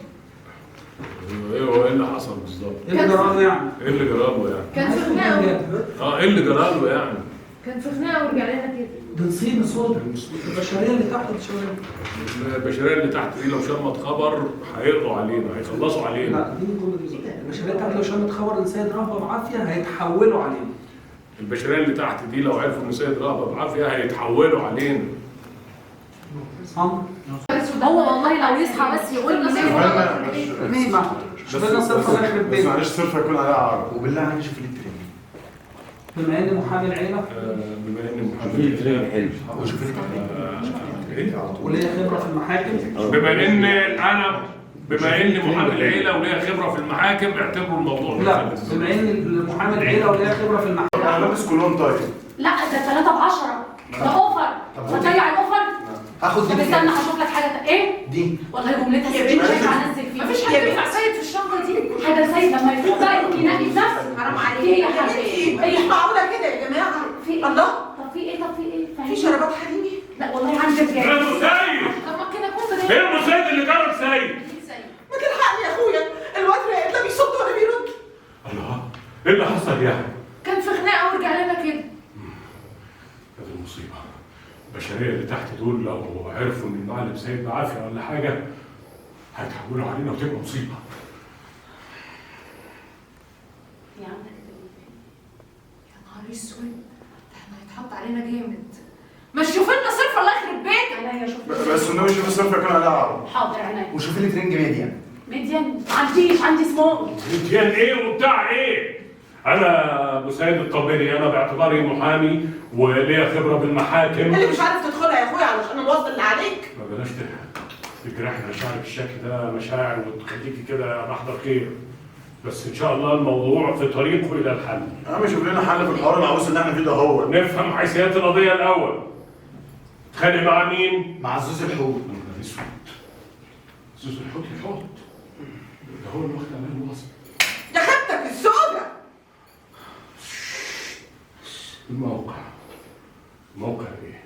ايه هو ايه اللي حصل بالظبط؟ ايه اللي جراله يعني؟ ايه اللي جراله يعني؟ كان في خناقه. ايه اللي جراله يعني؟ كان في خناقه ورجع لنا كده. ده نصيب صوت البشرية اللي تحت شوية. البشرية اللي تحت دي لو شمت خبر هيقضوا علينا، هيخلصوا علينا. لا دي الجملة دي بالظبط. البشرية تحت لو شمت خبر ان سيد رهبة بعافية هيتحولوا علينا. البشرية اللي تحت دي لو عرفوا ان سيد رهبة بعافية هيتحولوا علينا. هو والله لو يصحى بس يقول لي اسمع، شوف لنا صرفه يخرب بس بيتك. معلش الصرفه يكون عليها عرض. وبالله عليك شوف لي الترنج. بما ان محامي العيلة، بما ان محامي العيلة حلو، وشوف لي الترنج ايه؟ على طول. وليا خبره في المحاكم. بما ان انا بما ان محامي العيلة وليا خبره في المحاكم اعتبروا الموضوع لا، بما ان محامي العيلة وليا خبره في المحاكم. انا لابس كولون طيب. لا ده 3 ب 10، ده offer. هتضيع ال offer؟ هاخد دي. طب استنى هشوف لك حاجة. ايه؟ دي والله جملتها يا بنتي مش هنزل فيها. مفيش حاجة تنفع سيد في الشنطة دي. حاجة سيد لما يفوق بقى يقوم ينقي بنفسه. حرام عليك في ايه يا حبيبي؟ مش معقولة كده يا جماعة. في ايه؟ الله. طب في ايه؟ طب في ايه؟ في شرابات حريمي؟ لا والله عندي رجال. يا ابو سيد. طب ما كده اكون بدل. ايه ابو سيد اللي جرب سيد؟ ما تلحقني يا اخويا، الواد راقد لا بيصد ولا بيرد. الله، ايه اللي حصل يعني؟ كان في خناقه ورجع لنا كده. هذه المصيبة. البشرية اللي تحت دول لو عرفوا ان المعلم سيد بعافية ولا حاجة هيتحولوا علينا وتبقى مصيبة. يا عندك يا نهار اسود، ده احنا هيتحط علينا جامد. ما تشوف لنا صرف الله يخرب بيتك. عينيا شوف بس النبي شوف الصرف يكون عليها عرض. حاضر عينيا. وشوفي لي ترنج medium. medium؟ ما عنديش، عندي small. medium ايه وبتاع ايه؟ انا ابو سيد الطبيري، انا باعتباري محامي وليا خبره بالمحاكم. اللي مش عارف تدخلها يا اخويا علشان الوصل اللي عليك. ما بلاش تجرحي مشاعرك بالشكل ده، مشاعر وتخليكي كده محضر خير. بس ان شاء الله الموضوع في طريقه الى الحل. يا عم شوف لنا حل في الحوار العويص اللي احنا فيه ده. هو نفهم حيثيات القضية الاول. اتخانق مع مين؟ مع زوز الحوت. يا نهار اسود، زوز الحوت الحوت ده هو اللي واخد عليه الوصل. يا خدتك السودة. الموقع، موقع ايه؟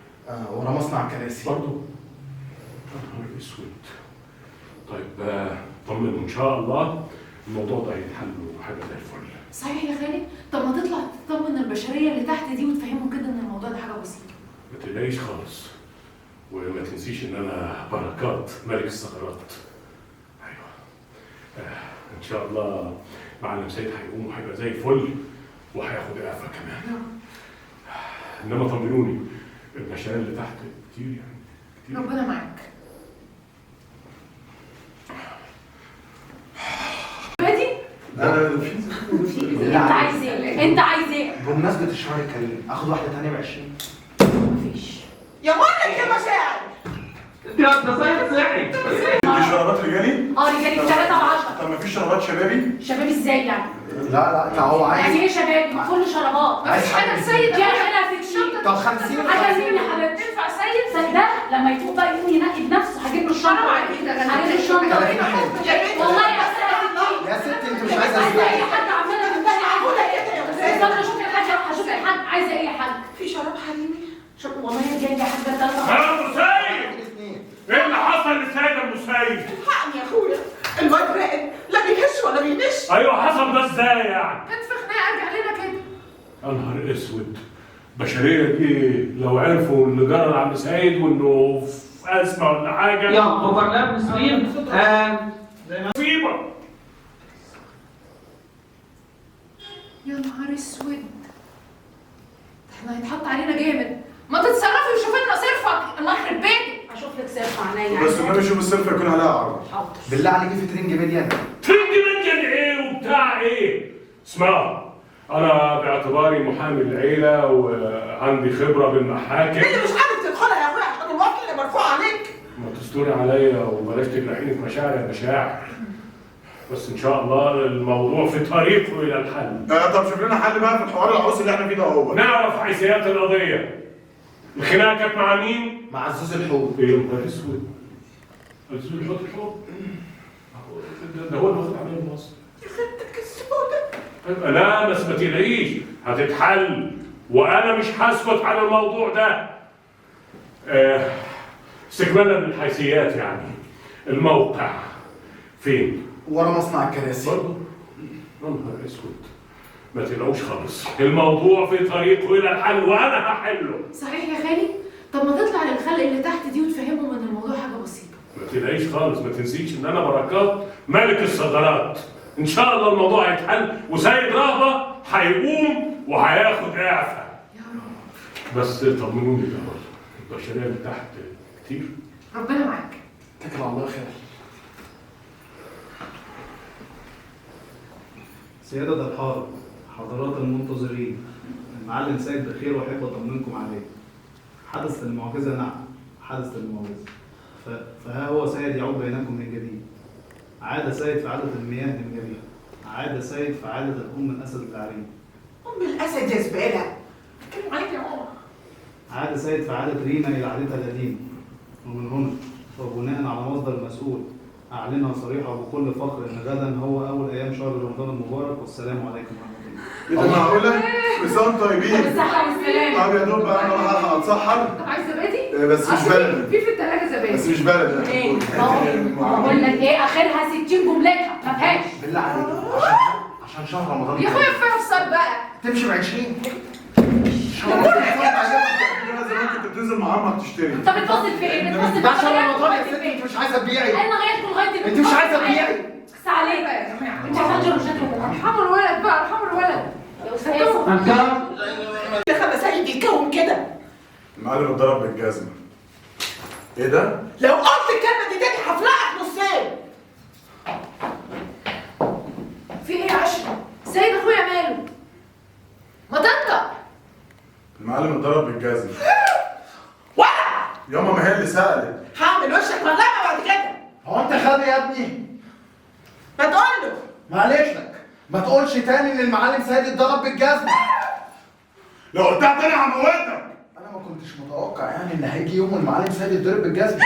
ورا مصنع كراسي برضه. يا نهار اسود. طيب طمنوا ان شاء الله الموضوع ده هيتحل وحاجه زي الفل. صحيح يا خالي؟ طب ما تطلع تطمن البشرية اللي تحت دي وتفهمهم كده ان الموضوع ده حاجة بسيطة. ما تقلقيش خالص، وما تنسيش ان انا بركات ملك الثغرات. ايوه ان شاء الله معلم سيد هيقوم وهيبقى زي الفل وهياخد اعفاء كمان. انما طمنوني البشرية اللي تحت كتير يعني كتير. ربنا معاك. بادي؟ انت عايز ايه؟ انت عايز ايه؟ بمناسبة الشهر الكريم اخد واحدة ثانية ب 20. مفيش. يا مرك يا مشاعر. ده سيد صحي. دي شرابات رجالي؟ اه رجالي 3 ب 10. طب مفيش شرابات شبابي؟ شبابي ازاي يعني؟ لا لا هو عايز يعني ايه شبابي؟ كله شرابات. مفيش حاجة لسيد. دي انا في الشنطة. طب 50 حاجة لمين يا حبيبتي؟ تنفع سيد؟ ده لما يفوق بقى يقوم ينقي بنفسه. هجيب له الشنطة. هجيب له الشنطة. والله يا ستي يا ستي انت مش عايزه اي حد عماله تنتهي. عايزه اشوف الحاج، هشوف الحاج. عايزه ايه يا حاج؟ في شراب حريمي؟ والله يا جاي حاجة 3. يا ابو سيد ايه اللي حصل لسيد ابو سيد؟ الحقني يا اخويا، الواد راقد لا بيهش ولا بينش. ايوه حصل ده ازاي يعني؟ كان في خناقه ارجع لنا كده. يا نهار اسود، البشرية دي لو عرفوا اللي جرى لعم سيد وانه في ازمة ولا حاجة. يلا overlap screen مصيبة. يا نهار اسود، ده احنا هيتحط علينا جامد. ما تتصرفي وشوفي لنا صرفه الله يخرب بيتك. اشوف لك صرفه عينيا. بس النبي شوف الصرفه يكون عليها عرض. حاضر. بالله عليك في ترنج medium. ترنج medium ايه وبتاع ايه؟ اسمعوا، انا باعتباري محامي العيلة وعندي خبره بالمحاكم. اللي مش عارف تدخلها يا اخويا عشان الوصل اللي مرفوع عليك. ما تستوري عليا وبلاش تجرحيني في مشاعري يا مشاعر. بس ان شاء الله الموضوع في طريقه الى الحل. طب شوف لنا حل بقى في الحوار العويص اللي احنا فيه ده. هو نعرف حيثيات القضية. الخناقة كانت مع مين؟ مع زوز الحوت. ايه يا نهار اسود، زوز الحوت الحوت ده هو اللي واخد عليه الوصل. يا خدتك السودة. لا بس ما تقلقيش هتتحل، وانا مش هسكت على الموضوع ده. استكمالا للحيثيات يعني الموقع فين؟ ورا مصنع الكراسي برضه. يا نهار اسود، ما تقلقوش خالص، الموضوع في طريقه الى الحل وانا هحله. صحيح يا خالي؟ طب ما تطلع للخلق اللي تحت دي وتفهمهم ان الموضوع حاجة بسيطة. ما تقلقيش خالص، ما تنسيش ان انا بركات ملك الصدرات. ان شاء الله الموضوع هيتحل وسيد رهبة هيقوم وهياخد اعفاء. يا رب. بس طمنوني الاول، البشرية اللي تحت كتير. ربنا معاك. اتكل على الله خير. سيادة الحارة، حضرات المنتظرين، المعلم سيد بخير واحب اطمنكم عليه. حدث المعجزة، نعم حدث المعجزة. فها هو سيد يعود بينكم من جديد. عاد سيد فعادت المياه من جديد. عاد سيد فعادت الأم الأسد العرين. أم الأسد يا زبالة، بتكلم عليك يا ماما. عاد سيد فعادت رينا إلى عادتها القديمة. ومن هنا وبناء على مصدر مسؤول أعلنها صريحة وبكل فخر إن غدا هو أول أيام شهر رمضان المبارك، والسلام عليكم ورحمة الله. إيه ده معقولة؟ بس طيبين. بالصحة والسلامة. طب يا دوب بقى أنا راح ألحق أتسحر. طب عايز زبادي؟ بس مش بلدي. في التلاجة زبادي. بس مش بلدي. إيه؟ بقول لك إيه، آخرها 60 جملتها ما فيهاش. بالله عليك عشان شهر رمضان. يا أخويا كفاية فصال بقى. تمشي ب 20. انا زمان كنت بتنزل مع عمك تشتري. طب بتفصل في ايه؟ بتفصل في عشان رمضان يا ستي، انت مش عايزه تبيعي. انا لغاية لغاية دلوقتي انت مش عايزه تبيعي. بس عليك يا جماعة، انت عارفه جورج ولا ارحموا الولد بقى، ارحموا الولد يا استاذ. ده خمس سيد يتكون كده. المعلم اتضرب بالجزمه. ايه ده؟ لو قلت الكلمة دي تاني هفلقك نصين. في ايه يا عشري؟ سيد اخويا ماله؟ ما تنطق. المعلم اتضرب بالجزمه. ولا ياما ما هي اللي سألت. هعمل وشك مغلقة بعد كده. هو انت غبي يا ابني؟ ما تقول له. معلش لك ما تقولش تاني ان المعلم سيد اتضرب بالجزمه. لو قلتها تاني هموتك. انا ما كنتش متوقع يعني ان هيجي يوم والمعلم سيد يتضرب بالجزمه.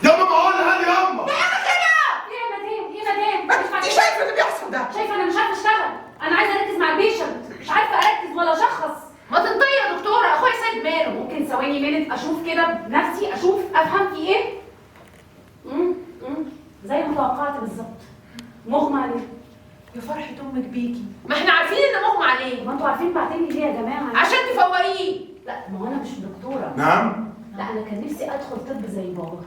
ياما بقول لها ياما. انا كده. ايه يا مدام؟ ايه يا مدام؟ انت شايفه اللي بيحصل ده؟ شايفه انا مش عارفه اشتغل، انا عايزه اركز مع ال patient، مش عارفه اركز ولا اشخص. ما تنطقي يا دكتورة، اخويا سيد ماله؟ ممكن ثواني minute اشوف كده بنفسي، اشوف افهم في ايه؟ زي ما توقعت بالظبط. مغمى عليه. يا فرحه امك بيكي، ما احنا عارفين ان مغمى عليه. ما انتوا عارفين بعتني ليه يا جماعة؟ عشان تفوريه. لا ما هو انا مش دكتورة. نعم؟ لا انا كان نفسي ادخل طب زي بابا.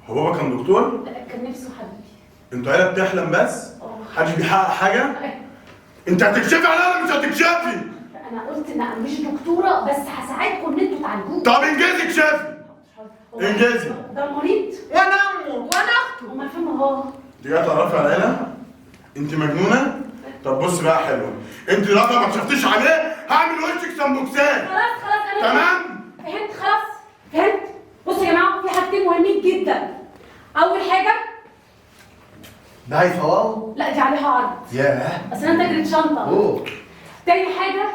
هو بابا كان دكتور؟ لا كان نفسه حبيبي. انتوا عيله بتحلم بس؟ محدش بيحقق حاجة؟ انت هتكشفي عليا ولا مش هتكشفي؟ انا قلت ان انا مش دكتورة بس هساعدكم ان انتوا تعالجوه. طب انجزي اكشفي. انجزي. ده المريض وانا امه وانا اخته. امال فين باباه؟ انت جاية تعرفي على العيلة؟ انت مجنونة؟ طب بص بقى حلوة، انت دلوقتي ما كشفتيش عليه هعمل وشك سمبوكسات. خلاص خلاص انا تمام؟ فهمت خلاص فهمت. بصوا يا جماعة في حاجتين مهمين جدا. اول حاجة ده هيفوقوا؟ لا دي عليها عرض. ياه اصل انا تاجرة شنطه. اوه. تاني حاجة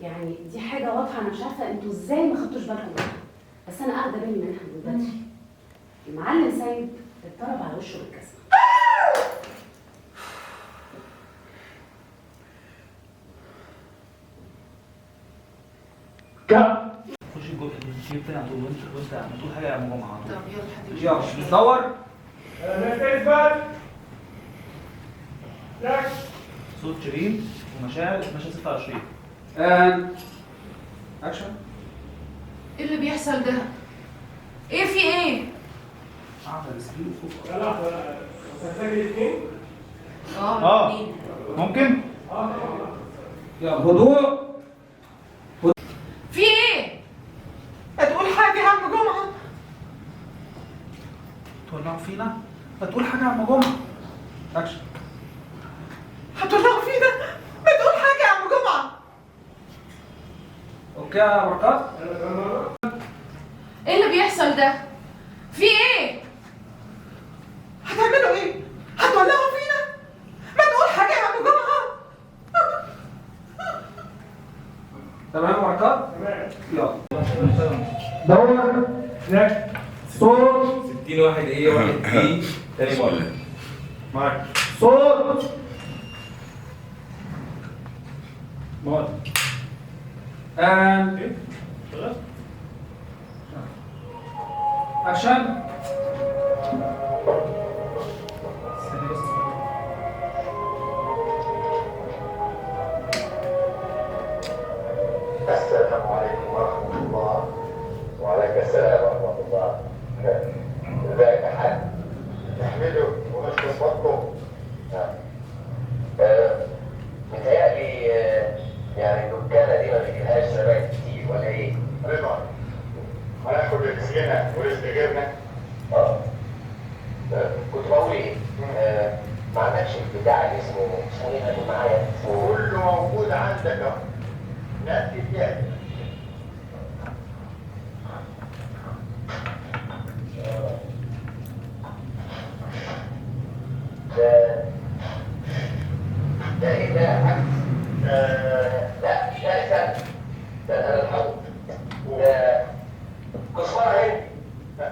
يعني دي حاجة واضحة، انا مش عارفه انتوا ازاي ما خدتوش بالكم منها، بس انا اخده بالي منها من بدري. المعلم سيد اتضرب على وشه بالجزمه. خش الجيب تاني على طول، وانت هتقول حاجة يا جماعة على طول. طب يلا حد يلا نصور. صوت شيرين ومشاعر مشهد 26. اكشن. ايه اللي بيحصل ده؟ ايه في ايه؟ قاعدة screen وصوت. لا لا هتحتاج الاثنين؟ اه ممكن؟ يلا هدوء. في ايه؟ ما تقول حاجة يا عم جمعه. تولعوا فينا؟ ما تقول حاجة يا عم جمعه. اكشن. هتولعوا فينا؟ ما تقول حاجة يا عم جمعه. okay يا بركات؟ ايه اللي بيحصل ده؟ في ايه؟ هتعملوا ايه؟ هتولعوا فينا؟ ما تقول حاجة يا عم جمعه. تمام يا بركات؟ تمام. يلا دور لك صوت 60 واحد ايه واحد بي تاني مرة معاك صوت مود and ايه؟ خلاص؟ اكشن. السلام عليكم ورحمة الله. وعليك السلام ورحمة الله. ازيك يا حاج؟ نحمده ونشكر فضله. متهيألي يعني الدكانة دي ما بيجيلهاش زباين كتير ولا ايه؟ رضا هناخد رزقنا ورزق غيرنا. كنت بقول ايه؟ ما عندكش البتاع اللي اسمه ايه اللي معايا؟ كله موجود عندك اهو. نقي فيها. ده ايه ده يا حاج؟ لا لا استنى استنى انا الحوض ده كزبره هندي.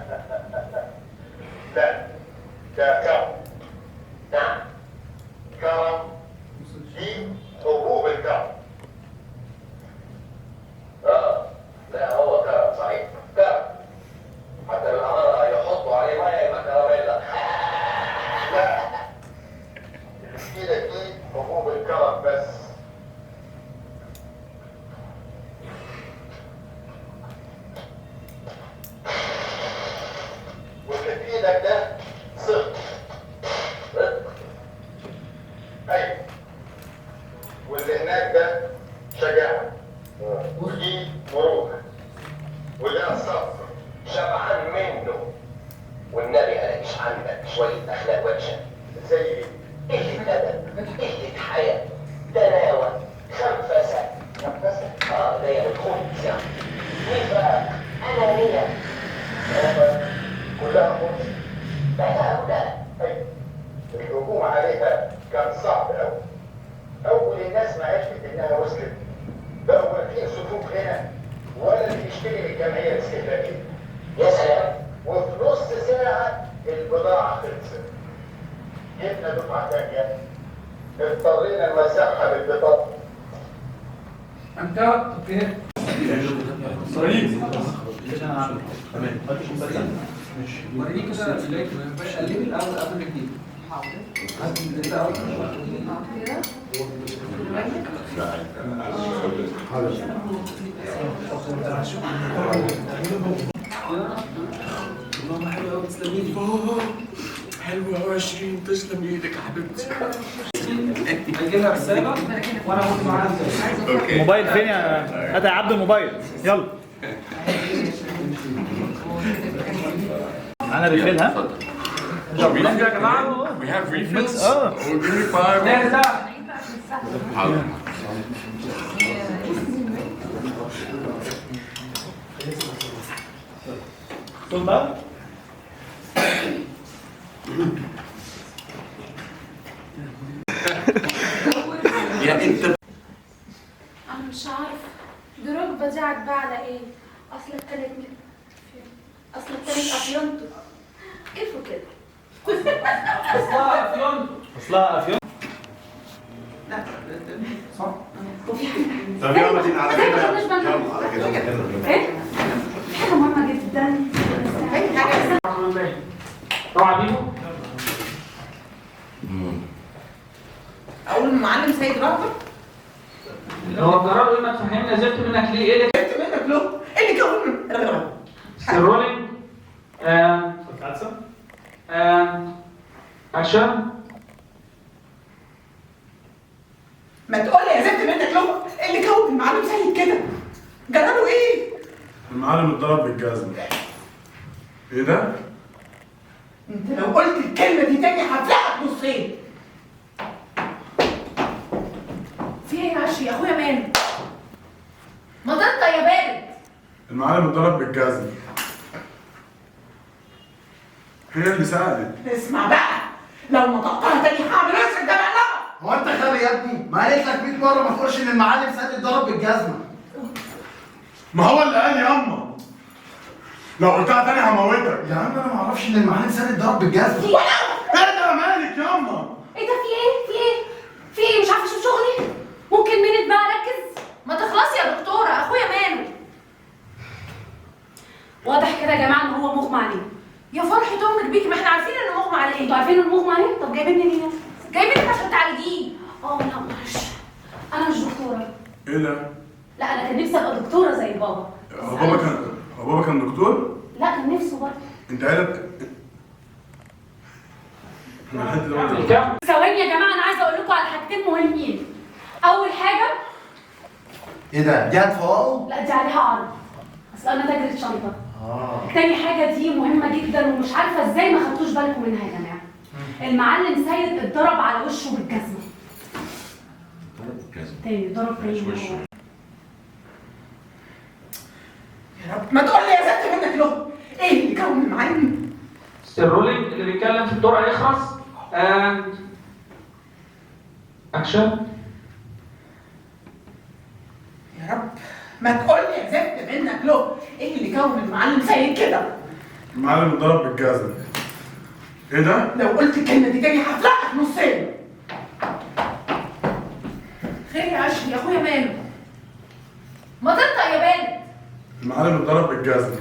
هناك ده شجاعة، ودي مروءة، وده صبر. شبعان منه والنبي الاقيش عندك شوية اخلاق وحشة زي قلة ادب، قلة حياة، دناوة، خنفسة. خنفسة؟ اه ده يعني خبز يعني، نفاق، أنانية، كلها خبز. بقى هؤلاء الهجوم عليها كان صعب أوي. أول الناس ما عرفت إنها وصلت بقوا واقفين صفوف هنا، ولا اللي يشتري من الجمعية الاستهلاكية. يا سلام. وفي نص ساعة البضاعة خلصت. جبنا دفعة تانية، اضطرينا نوزعها بالبطاقة. انت okay. وريني كده قلبي الاول قبل الجديد. اللهم حلو قوي، تسلمي لي. حلوة قوي يا شيرين، تسلم ايدك يا حبيبتي. هجيبها رسالة وانا هاخد معاها. موبايل فين يا هات يا عبد الموبايل، يلا. معانا refill ها؟ يا جماعة We have refills? اه. Oh, give me five. لا حاضر. طول بقى. يا انت انا مش عارفه دروجبا دي عاجباه على ايه؟ اصل كانت افيونتو كيفه كده. اصلها افيونتو، اصلها افيونتو. لا صح. وفي حاجة طب يلا بينا على كده. يلا على كده. ايه؟ في حاجة مهمة جدا. اوعى بيبو. اقول المعلم سيد رهبة. هو قرار ايه؟ ما تفهمنا زفت منك ليه؟ ايه اللي زفت منك له؟ ايه اللي كون rolling action. ما تقول يا زفت منك له، ايه اللي كون المعلم سيد كده؟ جراله ايه؟ المعلم اتضرب بالجزمة. ايه ده؟ انت لو قلت الكلمة دي تاني هفلقك نصين. في ايه يا عشري؟ يا اخويا ماله؟ ما تنطق يا بارد. المعلم اتضرب بالجزمة. هي اللي سألت. اسمع بقى، لو نطقتها تاني هعمل وشك ده مقلبة. هو انت غبي يا ابني؟ ما قالت لك 100 مرة ما تقولش ان المعلم سيد اتضرب بالجزمة. ما هو اللي قال يا اما. لو قلتها تاني هموتك. يا عم انا ما اعرفش ان المعلم سيد اتضرب بالجزمة. ايه ده مالك يا اما؟ ايه ده؟ في ايه؟ في ايه؟ في ايه؟ مش عارفه اشوف شغلي؟ ممكن minute بقى اركز؟ ما تخلصي يا دكتورة، اخويا ماله؟ واضح كده يا جماعة ان هو مغمى عليه. يا فرحة امك بيكي، ما احنا عارفين انه مغمى عليه. انتوا عارفين انه مغمى عليه؟ طب جايبيني ليه؟ جايبينك عشان تعالجيه. اه لا معلش، انا مش دكتورة. ايه ده؟ لا انا كان نفسي ابقى دكتورة زي بابا. هو بابا كان دكتور؟ لا كان نفسه برضه. انت عيلة. ثواني يا جماعة، انا عايزه اقول لكم على حاجتين مهمين. اول حاجة، ايه ده؟ دي هتفوقه؟ لا دي عليها عرض، اصل انا تاجرة شنطه. تاني حاجة دي مهمة جدا ومش عارفه ازاي ما خدتوش بالكم منها يا جماعة. المعلم سيد اتضرب على وشه بالجزمه. ضرب بالجزمه؟ تاني ضرب تاني وشه. يا رب ما تقول لي يا زفت منك له، ايه اللي كون المعلم؟ ال rolling اللي بيتكلم في الدور هيخلص. and action. يا رب ما تقول لي يا زفت منك له، ايه اللي كون المعلم سيد كده؟ المعلم اتضرب بالجزمة. ايه ده؟ لو قلت الكلمة دي تاني هفلقك نصين. خير يا عشري، يا اخويا ماله؟ ما تنطق يا بارد. المعلم اتضرب بالجزمة.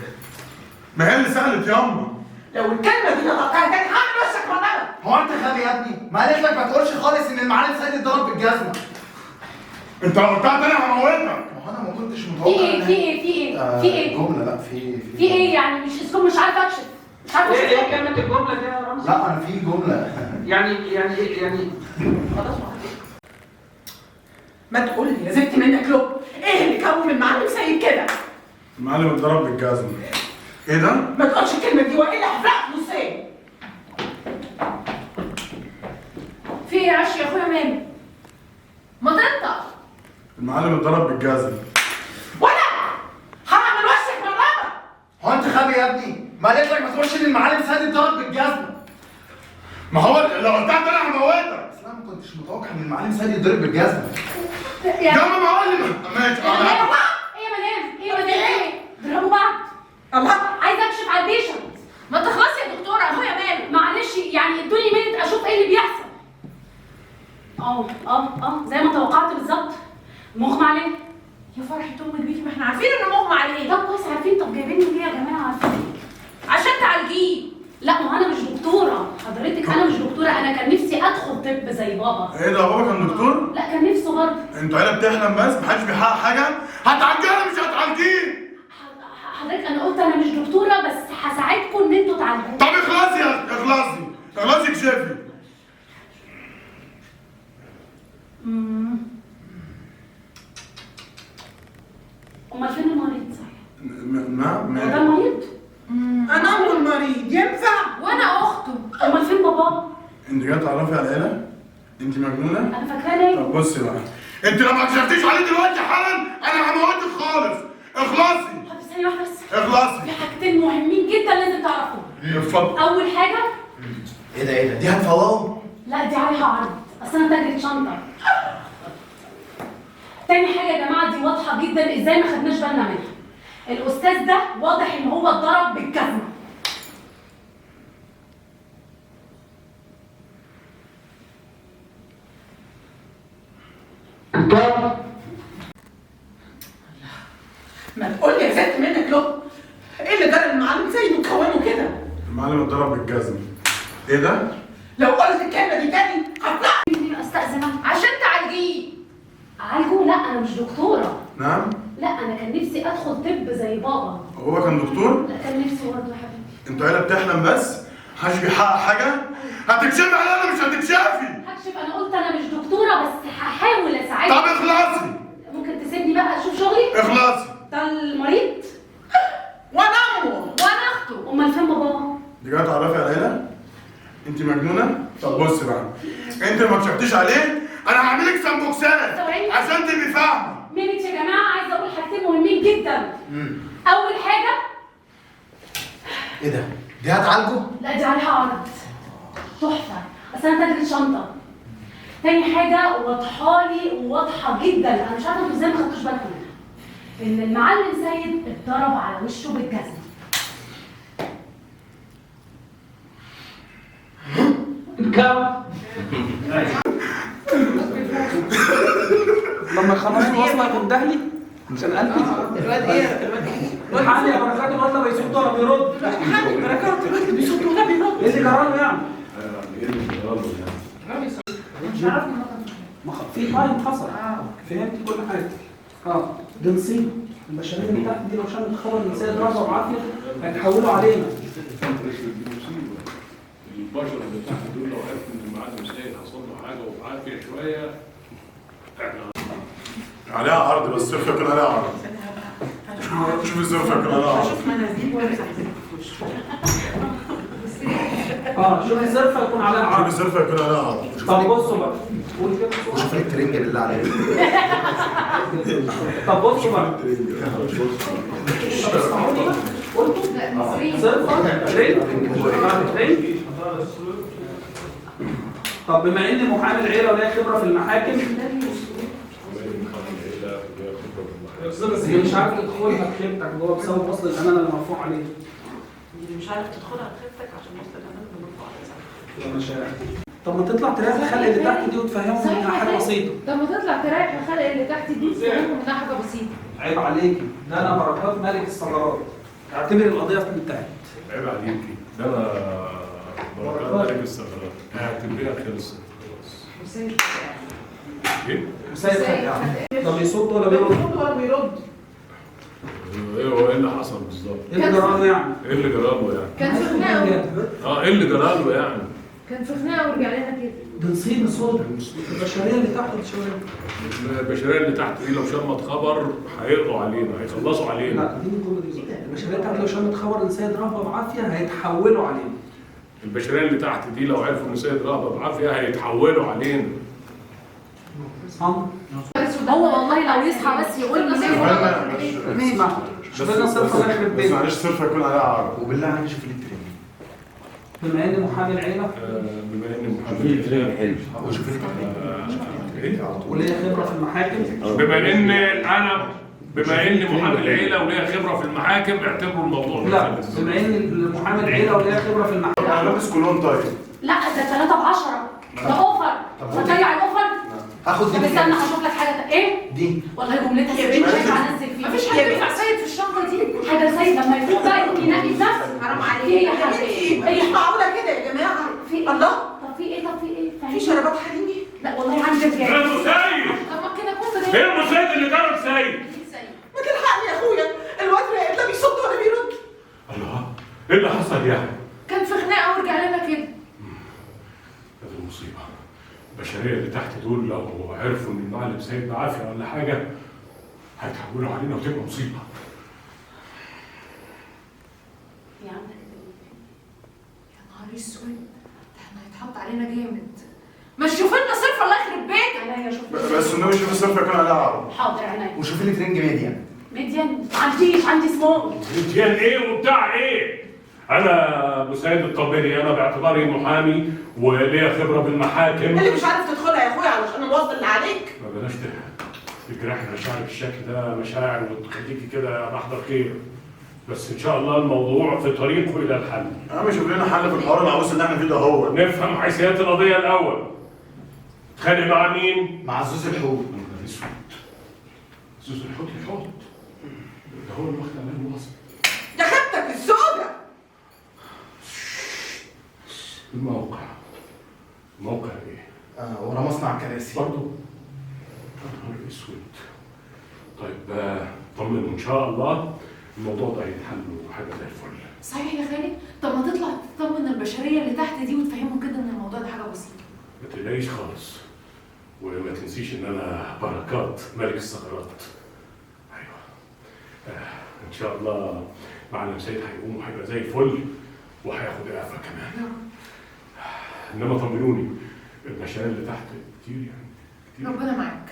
ما هي اللي سألت يا اما. لو الكلمة دي نطقتها تاني هعمل وشك مقلبة. هو انت غبي يا ابني؟ ما قالت لك ما تقولش خالص ان المعلم سيد اتضرب بالجزمة. انت لو قلتها تاني هموتك. ما هو انا ما كنتش متوقع. في ايه؟ في ايه؟ في ايه؟ في ايه؟ جملة. لا في في ايه يعني؟ مش اسكت، مش عارفه اكشف، مش عارفه اشوف. ايه كلمة الجملة دي يا رمزي؟ لا انا في جملة يعني يعني يعني خلاص. ما تقول لي يا زفت منك لب، ايه اللي كوم المعلم سيد كده؟ المعلم اتضرب بالجزمه. ايه ده؟ ما تقولش الكلمة دي والا هفرقك نصين. في ايه يا عشري يا اخويا مالك؟ ما تنطق. المعلم اتضرب بالجزمه. ولا هعمل وشك مرة. هو انت غبي يا ابني؟ ما قالت لك ما تقولش ان المعلم سيد اتضرب بالجزمه. ما هو لو قلتها انا هموتك. اصل انا ما كنتش متوقع ان المعلم سيد يتضرب بالجزمه. يا معلم ماشي. ايه يا مدام؟ ايه يا مدام؟ ايه؟ ضربوا بعض. الله، عايزه اكشف على ال patient. ما تخلصي يا دكتورة، اخويا ماله؟ معلش يعني ادوني minute اشوف ايه اللي بيحصل. اه زي ما توقعت بالظبط، مغمى عليه. يا فرحة امك بيكي، ما احنا عارفين انه مغمى عليه. طب كويس عارفين، طب جايبيني ليه يا جماعة؟ عارفين عشان تعالجيه. لا ما انا مش دكتورة حضرتك، انا مش دكتورة، انا كان نفسي ادخل طب زي بابا. ايه ده، بابا كان دكتور؟ لا كان نفسه برضه. انتوا عيله بتحلم بس، محدش بيحقق حاجة. هتعالجيها ولا مش هتعالجيه؟ حضرتك انا قلت انا مش دكتورة، بس هساعدكم ان انتوا تعالجوه. طب اخلصي يا اخلصي اخلصي اكشفي. امال فين المريض صحيح؟ نعم هو ده المريض؟ انا ام المريض ينفع؟ وانا اخته. امال فين بابا؟ انت جاية تعرفي على العيلة؟ انت مجنونة؟ انا فاكراه ليه؟ طب بصي بقى، انت لو ما كشفتيش عليه دلوقتي حالا انا هموتك خالص. اخلصي. طب ثانية واحدة بس. اخلصي. في حاجتين مهمين جدا لازم تعرفوهم. اتفضل. اول حاجة. ايه ده ايه ده؟ دي هتفوقه؟ لا دي عليها عرض، اصل انا تاجرة شنطه. تاني حاجة يا جماعة، دي واضحة جدا ازاي ما خدناش بالنا منها. الاستاذ ده واضح ان هو اتضرب بالجزمه. ما تقول لي يا زفت منك له، ايه اللي جرى المعلم سيد وكونه كده؟ المعلم اتضرب بالجزمه. ايه ده؟ لو قلت الكلمة دي تاني هطلع. استاذنك عشان تعالجيه. اعالجه؟ لا انا مش دكتورة. نعم؟ لا انا كان نفسي ادخل طب زي بابا. هو كان دكتور؟ لا كان نفسه برضه يا حبيبتي. انتوا عيله بتحلم بس، محدش بيحقق حاجة. هتكشفي عليا ولا مش هتكشفي؟ هكشف، انا قلت انا مش دكتورة بس هحاول اساعدك. طب اخلصي. ممكن تسيبني بقى اشوف شغلي؟ اخلصي. ده المريض؟ وانا امه. وانا اخته. امال فين بابا؟ انت جاية تعرفي على العيلة؟ انت مجنونة؟ طب بصي بقى، انت ما كشفتيش عليه انا هعملك سمبوكسات عشان تبقي فاهمه. minute يا جماعة، عايزه اقول حاجتين مهمين جدا. اول حاجة. ايه ده؟ دي هتعالجه؟ لا دي عليها عرض. تحفة، اصل انا تاجرة شنطه. تاني حاجة واضحة لي وواضحة جدا، انا مش عارفه انتوا ازاي ما خدتوش بالكم منها. ان المعلم سيد اتضرب على وشه بالجزمه. لما يخلصوا الوصلة يكون دهلي عشان قلبي. الواد ايه؟ الواد ايه؟ الحقني يا بركات، الواد لا بيصد ولا بيرد. الحقني يا بركات، الواد بيصد ولا بيرد. ايه اللي جراله يعني؟ ايه اللي جراله يعني؟ مش عارف. في time حصل. فهمت كل حاجة. دي نصيبه. البشرية اللي تحت دي لو شمت خبر ان سيد رضا وعافيه هيتحولوا علينا. البشر اللي تحت دول لو عرفوا ان المعلم سيد حصل له حاجة وبعافيه شوية احنا عليها عرض، بس الصرف يكون عليها عرض. شوف الصرف يكون عليها عرض. شوف منازيل وامسح في وشه. شوف الصرف يكون عليها عرض. شوف الصرف يكون عليها عرض. طب بصوا بقى، قول كده. وشوف الترنج بالله عليك. طب بصوا بقى. طب اسمعوني بقى. قلتوا؟ صرفة ترنج. طب بما ان محامي العيلة وليا خبره في المحاكم، اللي مش عارف تدخلها بخيبتك جوه بسبب وصل الامانة اللي مرفوع عليه. اللي مش عارف تدخلها بخيبتك عشان وصل الامانة اللي مرفوع عليه. يا مشاعر. طب ما تطلع تريح الخلق اللي تحت دي وتفهمهم انها حاجة بسيطة. طب ما تطلع تريح الخلق اللي تحت دي وتفهمهم انها حاجة بسيطة. عيب عليكي، ده انا بركات ملك الثغرات. اعتبري القضية انتهت. عيب عليكي، ده انا بركات ملك الثغرات، اعتبريها خلصت خلاص. ايه؟ وسيد ده بيصد ولا بيرد؟ بيصد ولا بيرد؟ ايه هو ايه اللي حصل بالظبط؟ ايه اللي جراله يعني؟ ايه اللي جراله يعني؟ كان في خناقه. ايه اللي جراله يعني؟ كان في خناقه ورجع لنا كده. ده نصيبه سودا. البشرية اللي تحت الشوارع. البشرية اللي تحت دي لو شمت خبر هيقضوا علينا، هيخلصوا علينا. لا دي الجملة دي بالظبط. البشرية تحت لو شمت خبر ان سيد رهبة بعافية هيتحولوا علينا. البشرية اللي تحت دي لو عرفوا ان سيد رهبة بعافية هيتحولوا علينا. هو والله لو يصحى بس يقول لي اسمع، شوف لنا صرفه الله يخرب بيتك. بس معلش صرفه يكون عليها عرض. وبالله عليك شوف لي الترند. بما ان محامي العيلة، بما ان محامي العيلة حلو، وشوف لي الترند وليا خبره في المحاكم. بما ان انا بما ان محامي العيلة وليا خبره في المحاكم اعتبروا الموضوع. لا بما ان محامي العيلة وليا خبره في المحاكم. انا لابس كولون. طيب لا ده 3 ب10 ده offer. هتضيع ال offer؟ هاخد دي. طب استنى هشوف لك حاجة. ايه؟ دي والله جملتها يا بنت مش هنزل فيها. مفيش حاجة ينفع سيد في الشنطة دي. حاجة سيد لما يفوق بقى يقوم ينقي بنفسه. حرام عليك. ايه يا حبيبتي؟ مش معقولة كده يا جماعة. في ايه؟ الله. طب في ايه؟ طب في ايه؟ في شرابات حريمي؟ لا والله عندي رجال. يا ابو سيد. طب ما كده كنت. ايه ابو سيد اللي ضرب سيد؟ ما تلحقني يا اخويا، الواد راقد لا بيصد ولا بيرد. الله، ايه اللي حصل يعني؟ كان في خناقه ورجع لنا كده. هذه المصيبة. البشرية اللي تحت دول لو عرفوا ان المعلم سيد بعافية ولا حاجة هيتحولوا علينا وتبقى مصيبة. يا عم يا نهار اسود، ده احنا هيتحط علينا جامد. ما تشوف لنا صرفه الله يخرب بيتك. عينيا شوف. بس النبي شوف الصرفه يكون عليها عرض. حاضر عينيا. وشوفي لي ترنج medium. medium؟ ما عنديش، عندي small. medium ايه وبتاع ايه؟ أنا أبو سيد الطبري، أنا باعتباري محامي وليا خبرة بالمحاكم. اللي مش عارف تدخلها يا أخويا علشان الوصل اللي عليك. ما بلاش تجرحي مشاعرك بالشكل ده، مشاعر وتخليكي كده محضر خير. بس إن شاء الله الموضوع في طريقه إلى الحل. يا عم شوف لنا حل في الحوار العويص اللي إحنا فيه ده. هو نفهم حيثيات القضية الأول. اتخانق مع مين؟ مع زوز الحوت. يا نهار أسود. زوز الحوت الحوت. ده هو اللي واخد عليه الوصل. يا خدتك السودة. الموقع. الموقع ايه؟ ورا مصنع الكراسي. برضه؟ يا نهار اسود. طيب طمن ان شاء الله الموضوع ده هيتحل وحاجه زي الفل. صحيح يا خالي؟ طب ما تطلع تطمن البشرية اللي تحت دي وتفهمهم كده ان الموضوع ده حاجة بسيطة. ما تقلقيش خالص. وما تنسيش ان انا بركات ملك الثغرات. ايوه. ان شاء الله معلم سيد هيقوم وهيبقى زي الفل وهياخد اعفاء كمان. انما طمنوني البشرية اللي تحت كتير يعني كتير. ربنا معاك.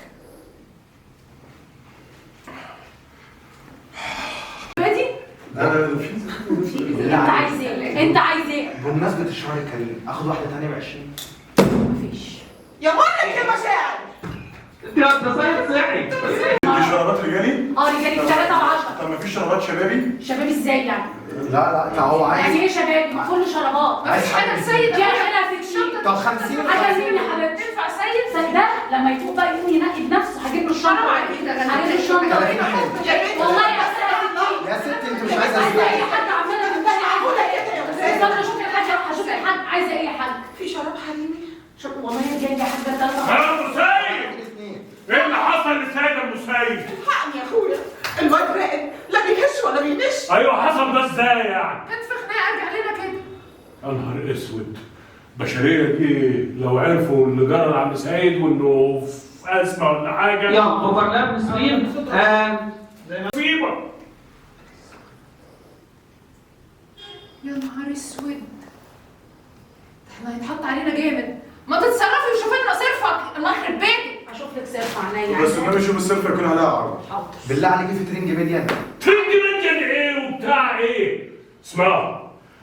بادي؟ انا انت عايز ايه؟ انت عايز ايه؟ بمناسبة الشهر الكريم اخد واحدة ثانية ب 20. مفيش. يا مالك يا مشاعر. ده سيد صحي. دي شرابات رجالي؟ اه رجالي 3 ب10. طب مفيش شرابات شبابي؟ شبابي ازاي يعني؟ لا لا هو عايز يعني ايه شباب؟ ما كله شرابات. مفيش حاجة لسيد. يا انا في الشنطة. طب 50 حاجة لمين يا حبيبتي؟ تنفع سيد؟ ده لما يفوق بقى يقوم ينقي بنفسه. هجيب له الشنطة. هجيب له الشنطة. والله يا ست يا ست انت مش عايزه عايزه اي حاجة عماله تنتهي. عايزه استنى اشوف الحاجة، هشوف الحاج عايزه ايه يا حاج؟ في شراب حريمي؟ والله يا جاي يا حاجة 3. يا ابو سيد ايه اللي حصل للسيد ابو سيد؟ الحقني يا اخويا، الواد راقد لا بيهش ولا بينش. ايوه حصل ده ازاي يعني؟ كان في خناقه ارجع لنا كده. يا نهار اسود، البشرية دي لو عرفوا اللي جرى لعم سيد وانه في ازمة ولا حاجة. يلا overlap screen مصيبة. يا نهار اسود، احنا هيتحط علينا جامد. ما تتصرفي وشوفي لنا صرفك الله يخرب بيتك. اشوف لك صرفه عينيا. بس النبي شوف الصرفه يكون عليها عرض. حاضر. بالله عليك في ترنج medium. ترنج medium ايه وبتاع ايه؟ اسمعوا،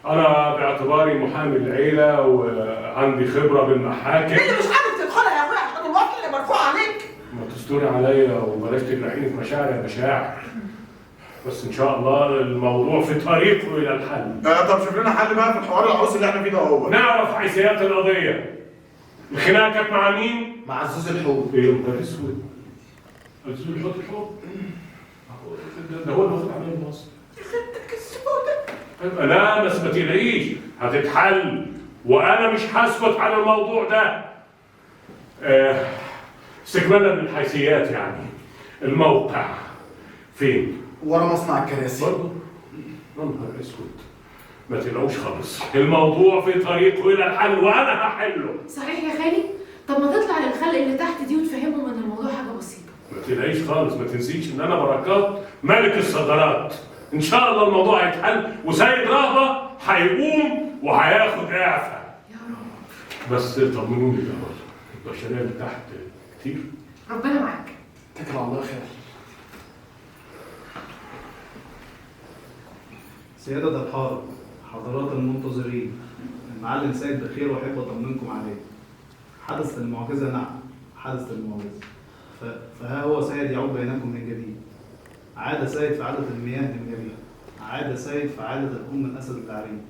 انا باعتباري محامي العيلة وعندي خبره بالمحاكم. اللي مش عارف تدخلها يا اخويا عشان الوصل اللي مرفوع عليك. ما تستوري عليا وبلاش تجرحيني في مشاعري يا مشاعر. بس ان شاء الله الموضوع في طريقه الى الحل. طب شوف لنا حل بقى في الحوار العويص اللي احنا فيه ده. هو نعرف حيثيات القضية. الخناقة كانت مع مين؟ مع عزوز الحوت. ايه يا نهار اسود، عزوز الحوت الحوت ده هو اللي واخد عليا الوصل. يا خدتك السودة. لا بس ما تقلقيش هتتحل، وانا مش هسكت على الموضوع ده. استكمالا للحيثيات يعني الموقع فين؟ ورا مصنع الكراسي. برضه؟ يا نهار اسود، ما تقلقوش خالص، الموضوع في طريقه الى الحل وانا هحله. صحيح يا خالي؟ طب ما تطلع للخلق اللي تحت دي وتفهمهم ان الموضوع حاجة بسيطة. ما تقلقيش خالص، ما تنسيش ان انا بركات ملك الصدرات. ان شاء الله الموضوع هيتحل وسيد رهبة هيقوم وهياخد اعفاء. يا رب. بس طمنوني الاول، البشرية اللي تحت كتير. ربنا معاك. اتكل على الله خير. سيادة الحارة، حضرات المنتظرين، المعلم سيد بخير واحب اطمنكم عليه. حدث المعجزة، نعم حدث المعجزة. فها هو سيد يعود بينكم من جديد. عاد سيد فعادة المياه من جديد. عاد سيد فعادة الأم الأسد العرين.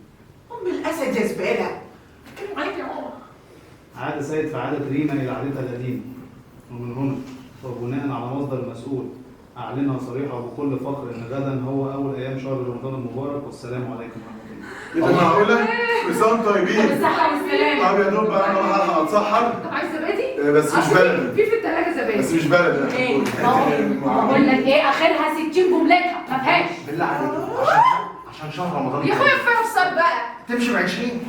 أم الأسد يا زبالة، اتكلم عليك يا ماما. عاد سيد فعادة ريما إلى عادتها القديمة. ومن هنا وبناء على مصدر مسؤول أعلنها صريحة وبكل فخر إن غدا هو أول أيام شهر رمضان المبارك، والسلام عليكم ورحمة الله. إيه ده معقولة؟ كل طيبين. بالصحة والسلامة. طب يا دوب بقى أنا راح ألحق أتسحر. طب عايز زبادي؟ بس مش بلدي. في التلاجة زبادي. بس مش بلدي. إيه؟ بقول لك إيه، آخرها 60 جملتها ما فيهاش. بالله عليك عشان شهر رمضان. يا أخويا كفاية بقى. تمشي ب 20.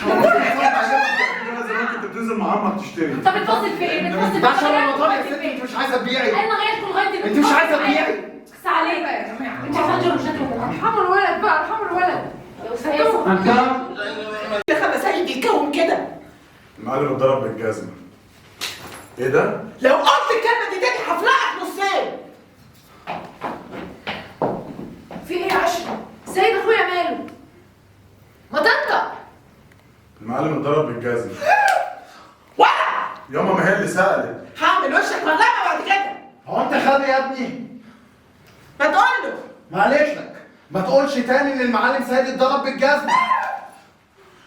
انا زمان كنت بتنزل مع عمك تشتري. طب بتفصل في ايه؟ بتفصل في عشان رمضان يا ستي. انت مش عايزه تبيعي. انا غيركم لغاية دلوقتي. انت مش عايزه تبيعي. بس عليك يا جماعة. انت عشان مش هتقدر. ارحموا الولد بقى، ارحموا الولد. يا استاذ اللي خلى سيد يتكون كده. المعلم اتضرب بالجزمه. ايه ده؟ لو قلت الكلمة دي تاني هفلقك نصين. في ايه يا عشري؟ سيد اخويا ماله؟ ما تنطق. المعلم اتضرب بالجزمه. ولا ياما ما هي اللي سألت. هعمل وشك مغلقة بعد كده. هو انت غبي يا ابني؟ ما تقول له. معلش لك ما تقولش تاني ان المعلم سيد اتضرب بالجزمه.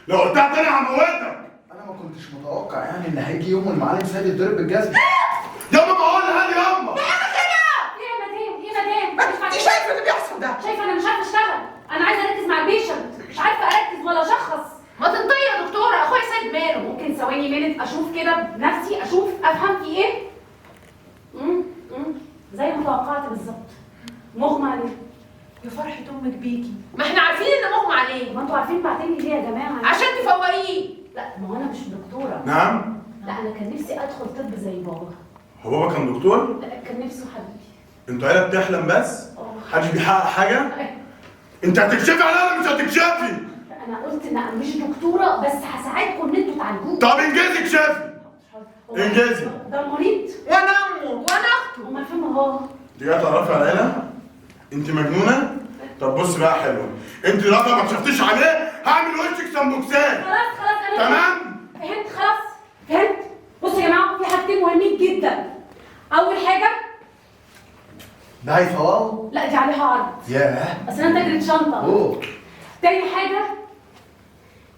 لو قلتها تاني هموتك. انا ما كنتش متوقع يعني ان هيجي يوم والمعلم سيد يتضرب بالجزمه. ياما بقولها لي ياما. انا كده. ايه يا مدام؟ ايه يا مدام؟ انت شايفه اللي بيحصل ده؟ شايفه انا مش عارفه اشتغل، انا عايزه اركز مع ال patient، مش عارفه اركز ولا اشخص. ما تنطقي يا دكتورة، اخويا سيد ماله؟ ممكن ثواني minute اشوف كده بنفسي، اشوف افهم في ايه؟ زي ما توقعت بالظبط. مغمى عليه. يا فرحة امك بيكي، ما احنا عارفين ان مغمى عليه. ما انتوا عارفين بعتني ليه يا جماعة؟ عشان تفوقيه. لا ما هو انا مش دكتورة. نعم؟ لا انا كان نفسي ادخل طب زي بابا. هو بابا كان دكتور؟ لا كان نفسه حبيبي. انتوا عيله بتحلم بس؟ محدش بيحقق حاجة؟ انت هتكشفي عليا ولا مش هتكشفي؟ انا قلت ان انا مش دكتورة بس هساعدكم ان انتوا تعالجوه. طب انجزي اكشفي. انجزي. ده المريض وانا امه وانا اخته. امال فين بابا؟ انت جاية تعرفي على العيلة؟ انت مجنونة؟ طب بصي بقى حلوة، انت لو ما كشفتيش عليه هعمل وشك سمبوكسات. خلاص خلاص انا تمام؟ فهمت خلاص فهمت. بصوا يا جماعة في حاجتين مهمين جدا. اول حاجة ده هيفوقوا؟ لا دي عليها عرض. ياه اصل انا تاجرة شنطه. اوه. تاني حاجة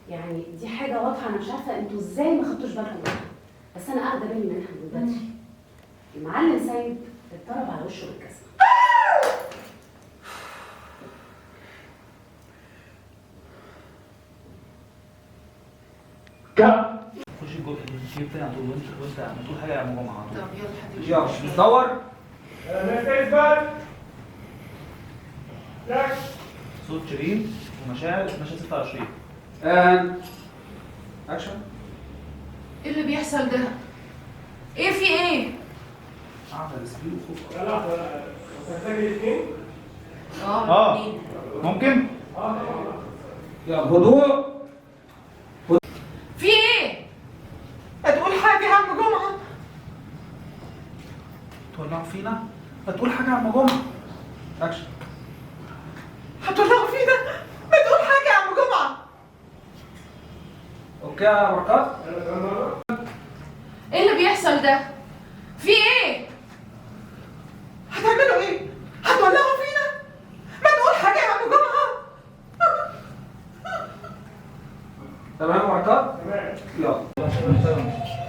يعني دي حاجة واضحة، انا مش عارفه انتوا ازاي ما خدتوش بالكم منها، بس انا اخده بالي منها من بدري. المعلم سيد اتضرب على وشه بالجزمه. خش الجو الشيب تاني على طول، وانت هتقول حاجة يا ماما على طول. طب يلا حبيبي يلا نصور. صوت شيرين ومشاعر مشهد 26. اكشن. ايه اللي بيحصل ده؟ ايه في ايه؟ قاعدة سبيل وخوف. لا لا هتحتاج الاثنين؟ اه ممكن؟ يلا هدوء. في ايه؟ هتقول حاجة يا عم جمعه؟ تولعوا فينا؟ هتقول حاجة يا عم جمعه. اكشن. هتولعوا فينا؟ ما تقول حاجة يا عم جمعه. okay يا بركات. ايه اللي بيحصل ده؟ في ايه؟ هتعملوا ايه؟ هتولعوا فينا؟ ما تقول حاجة يا عم جمعه. تمام يا بركات؟ تمام. يلا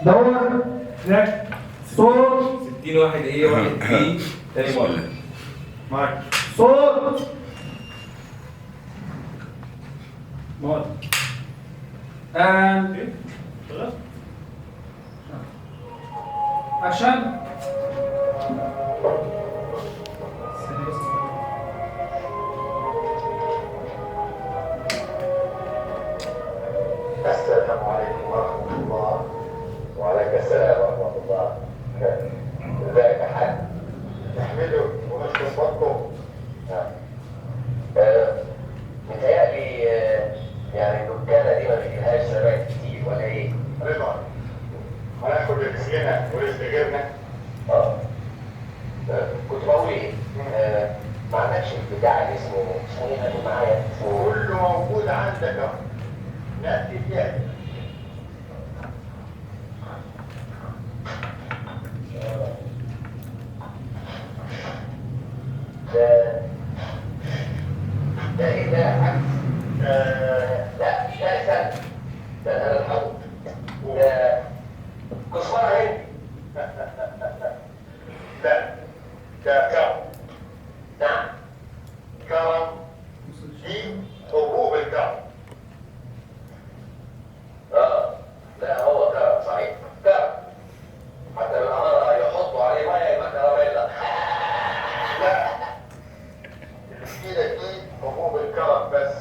دور صوت 60 واحد ايه واحد بي تاني مرة معاك صوت مود and action. السلام عليكم ورحمة الله. كنت بقول ايه؟ ما عندكش البتاع اللي اسمه ايه اللي معايا؟ كله موجود عندك اهو. نقي فيها. ده ايه ده يا حاج؟ لا لا استنى، ده انا الحوض ده كزبره هندي. لا ده كرم. نعم كرم، دي حبوب الكرم. لا هو كرم صحيح، كرم. حتى بالأمارة يحطوا عليه مية يبقى كراميلا. لا اللي في ايدك دي حبوب الكرم بس.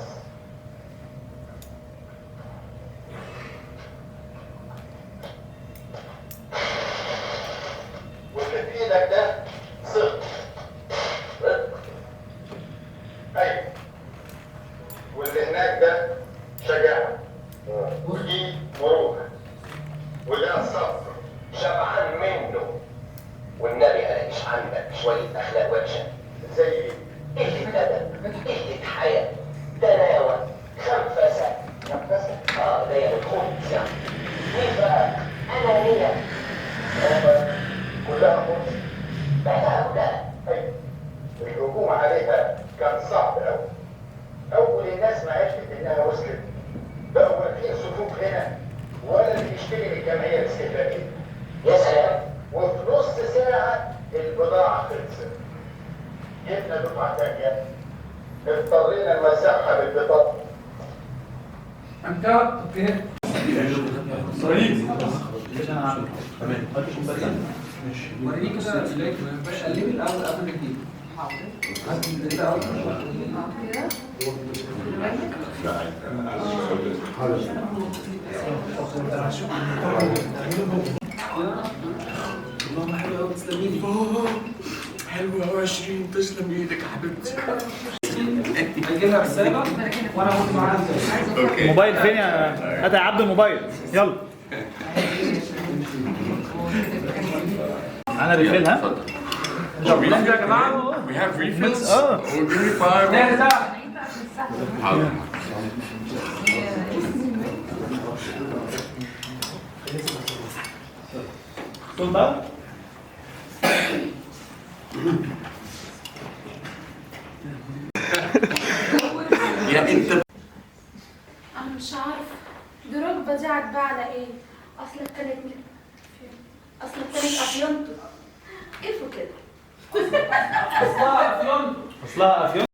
واللي في ايدك ده صدق. ايوه. واللي هناك ده شجاعة، ودي مروءة، وده الصبر. شبعان منه والنبي. الاقيش عندك شوية أخلاق وحشة زي ايه؟ قلة أدب، قلة حياة، دناوة، خنفسة. خنفسة؟ ده يعني خبز يعني. نفاق، أنانية. كلها خبز. بقى كلها. أيوه. الهجوم عليها كان صعب أوي. أول الناس ما عرفت إنها وصلت بقوا واقفين صفوف هنا، ولا اللي يشتري من الجمعية الاستهلاكية. يا سلام. وفي نص ساعة البضاعة خلصت. جبنا دفعة تانية، اضطرينا نوزعها بالبطاقة. انت okay. وريني كده قلبي الاول قبل ما تجيب. كده اللهم حلو قوي، تسلمي لي. حلوة قوي يا شيرين، تسلم ايدك يا حبيبتي. هيجي لها رسالة وانا هاخد معاها. الموبايل فين يا هات يا عبد الموبايل؟ يلا انا refill. ها يا جماعة We have refills? اه. Oh, give me five. ده حاضر. طول بقى. يا انت. انا مش عارفه دروجبا دي عاجباه على ايه؟ اصل كانت افيونته كيفه كده. اصلها افيون. اصلها افيون.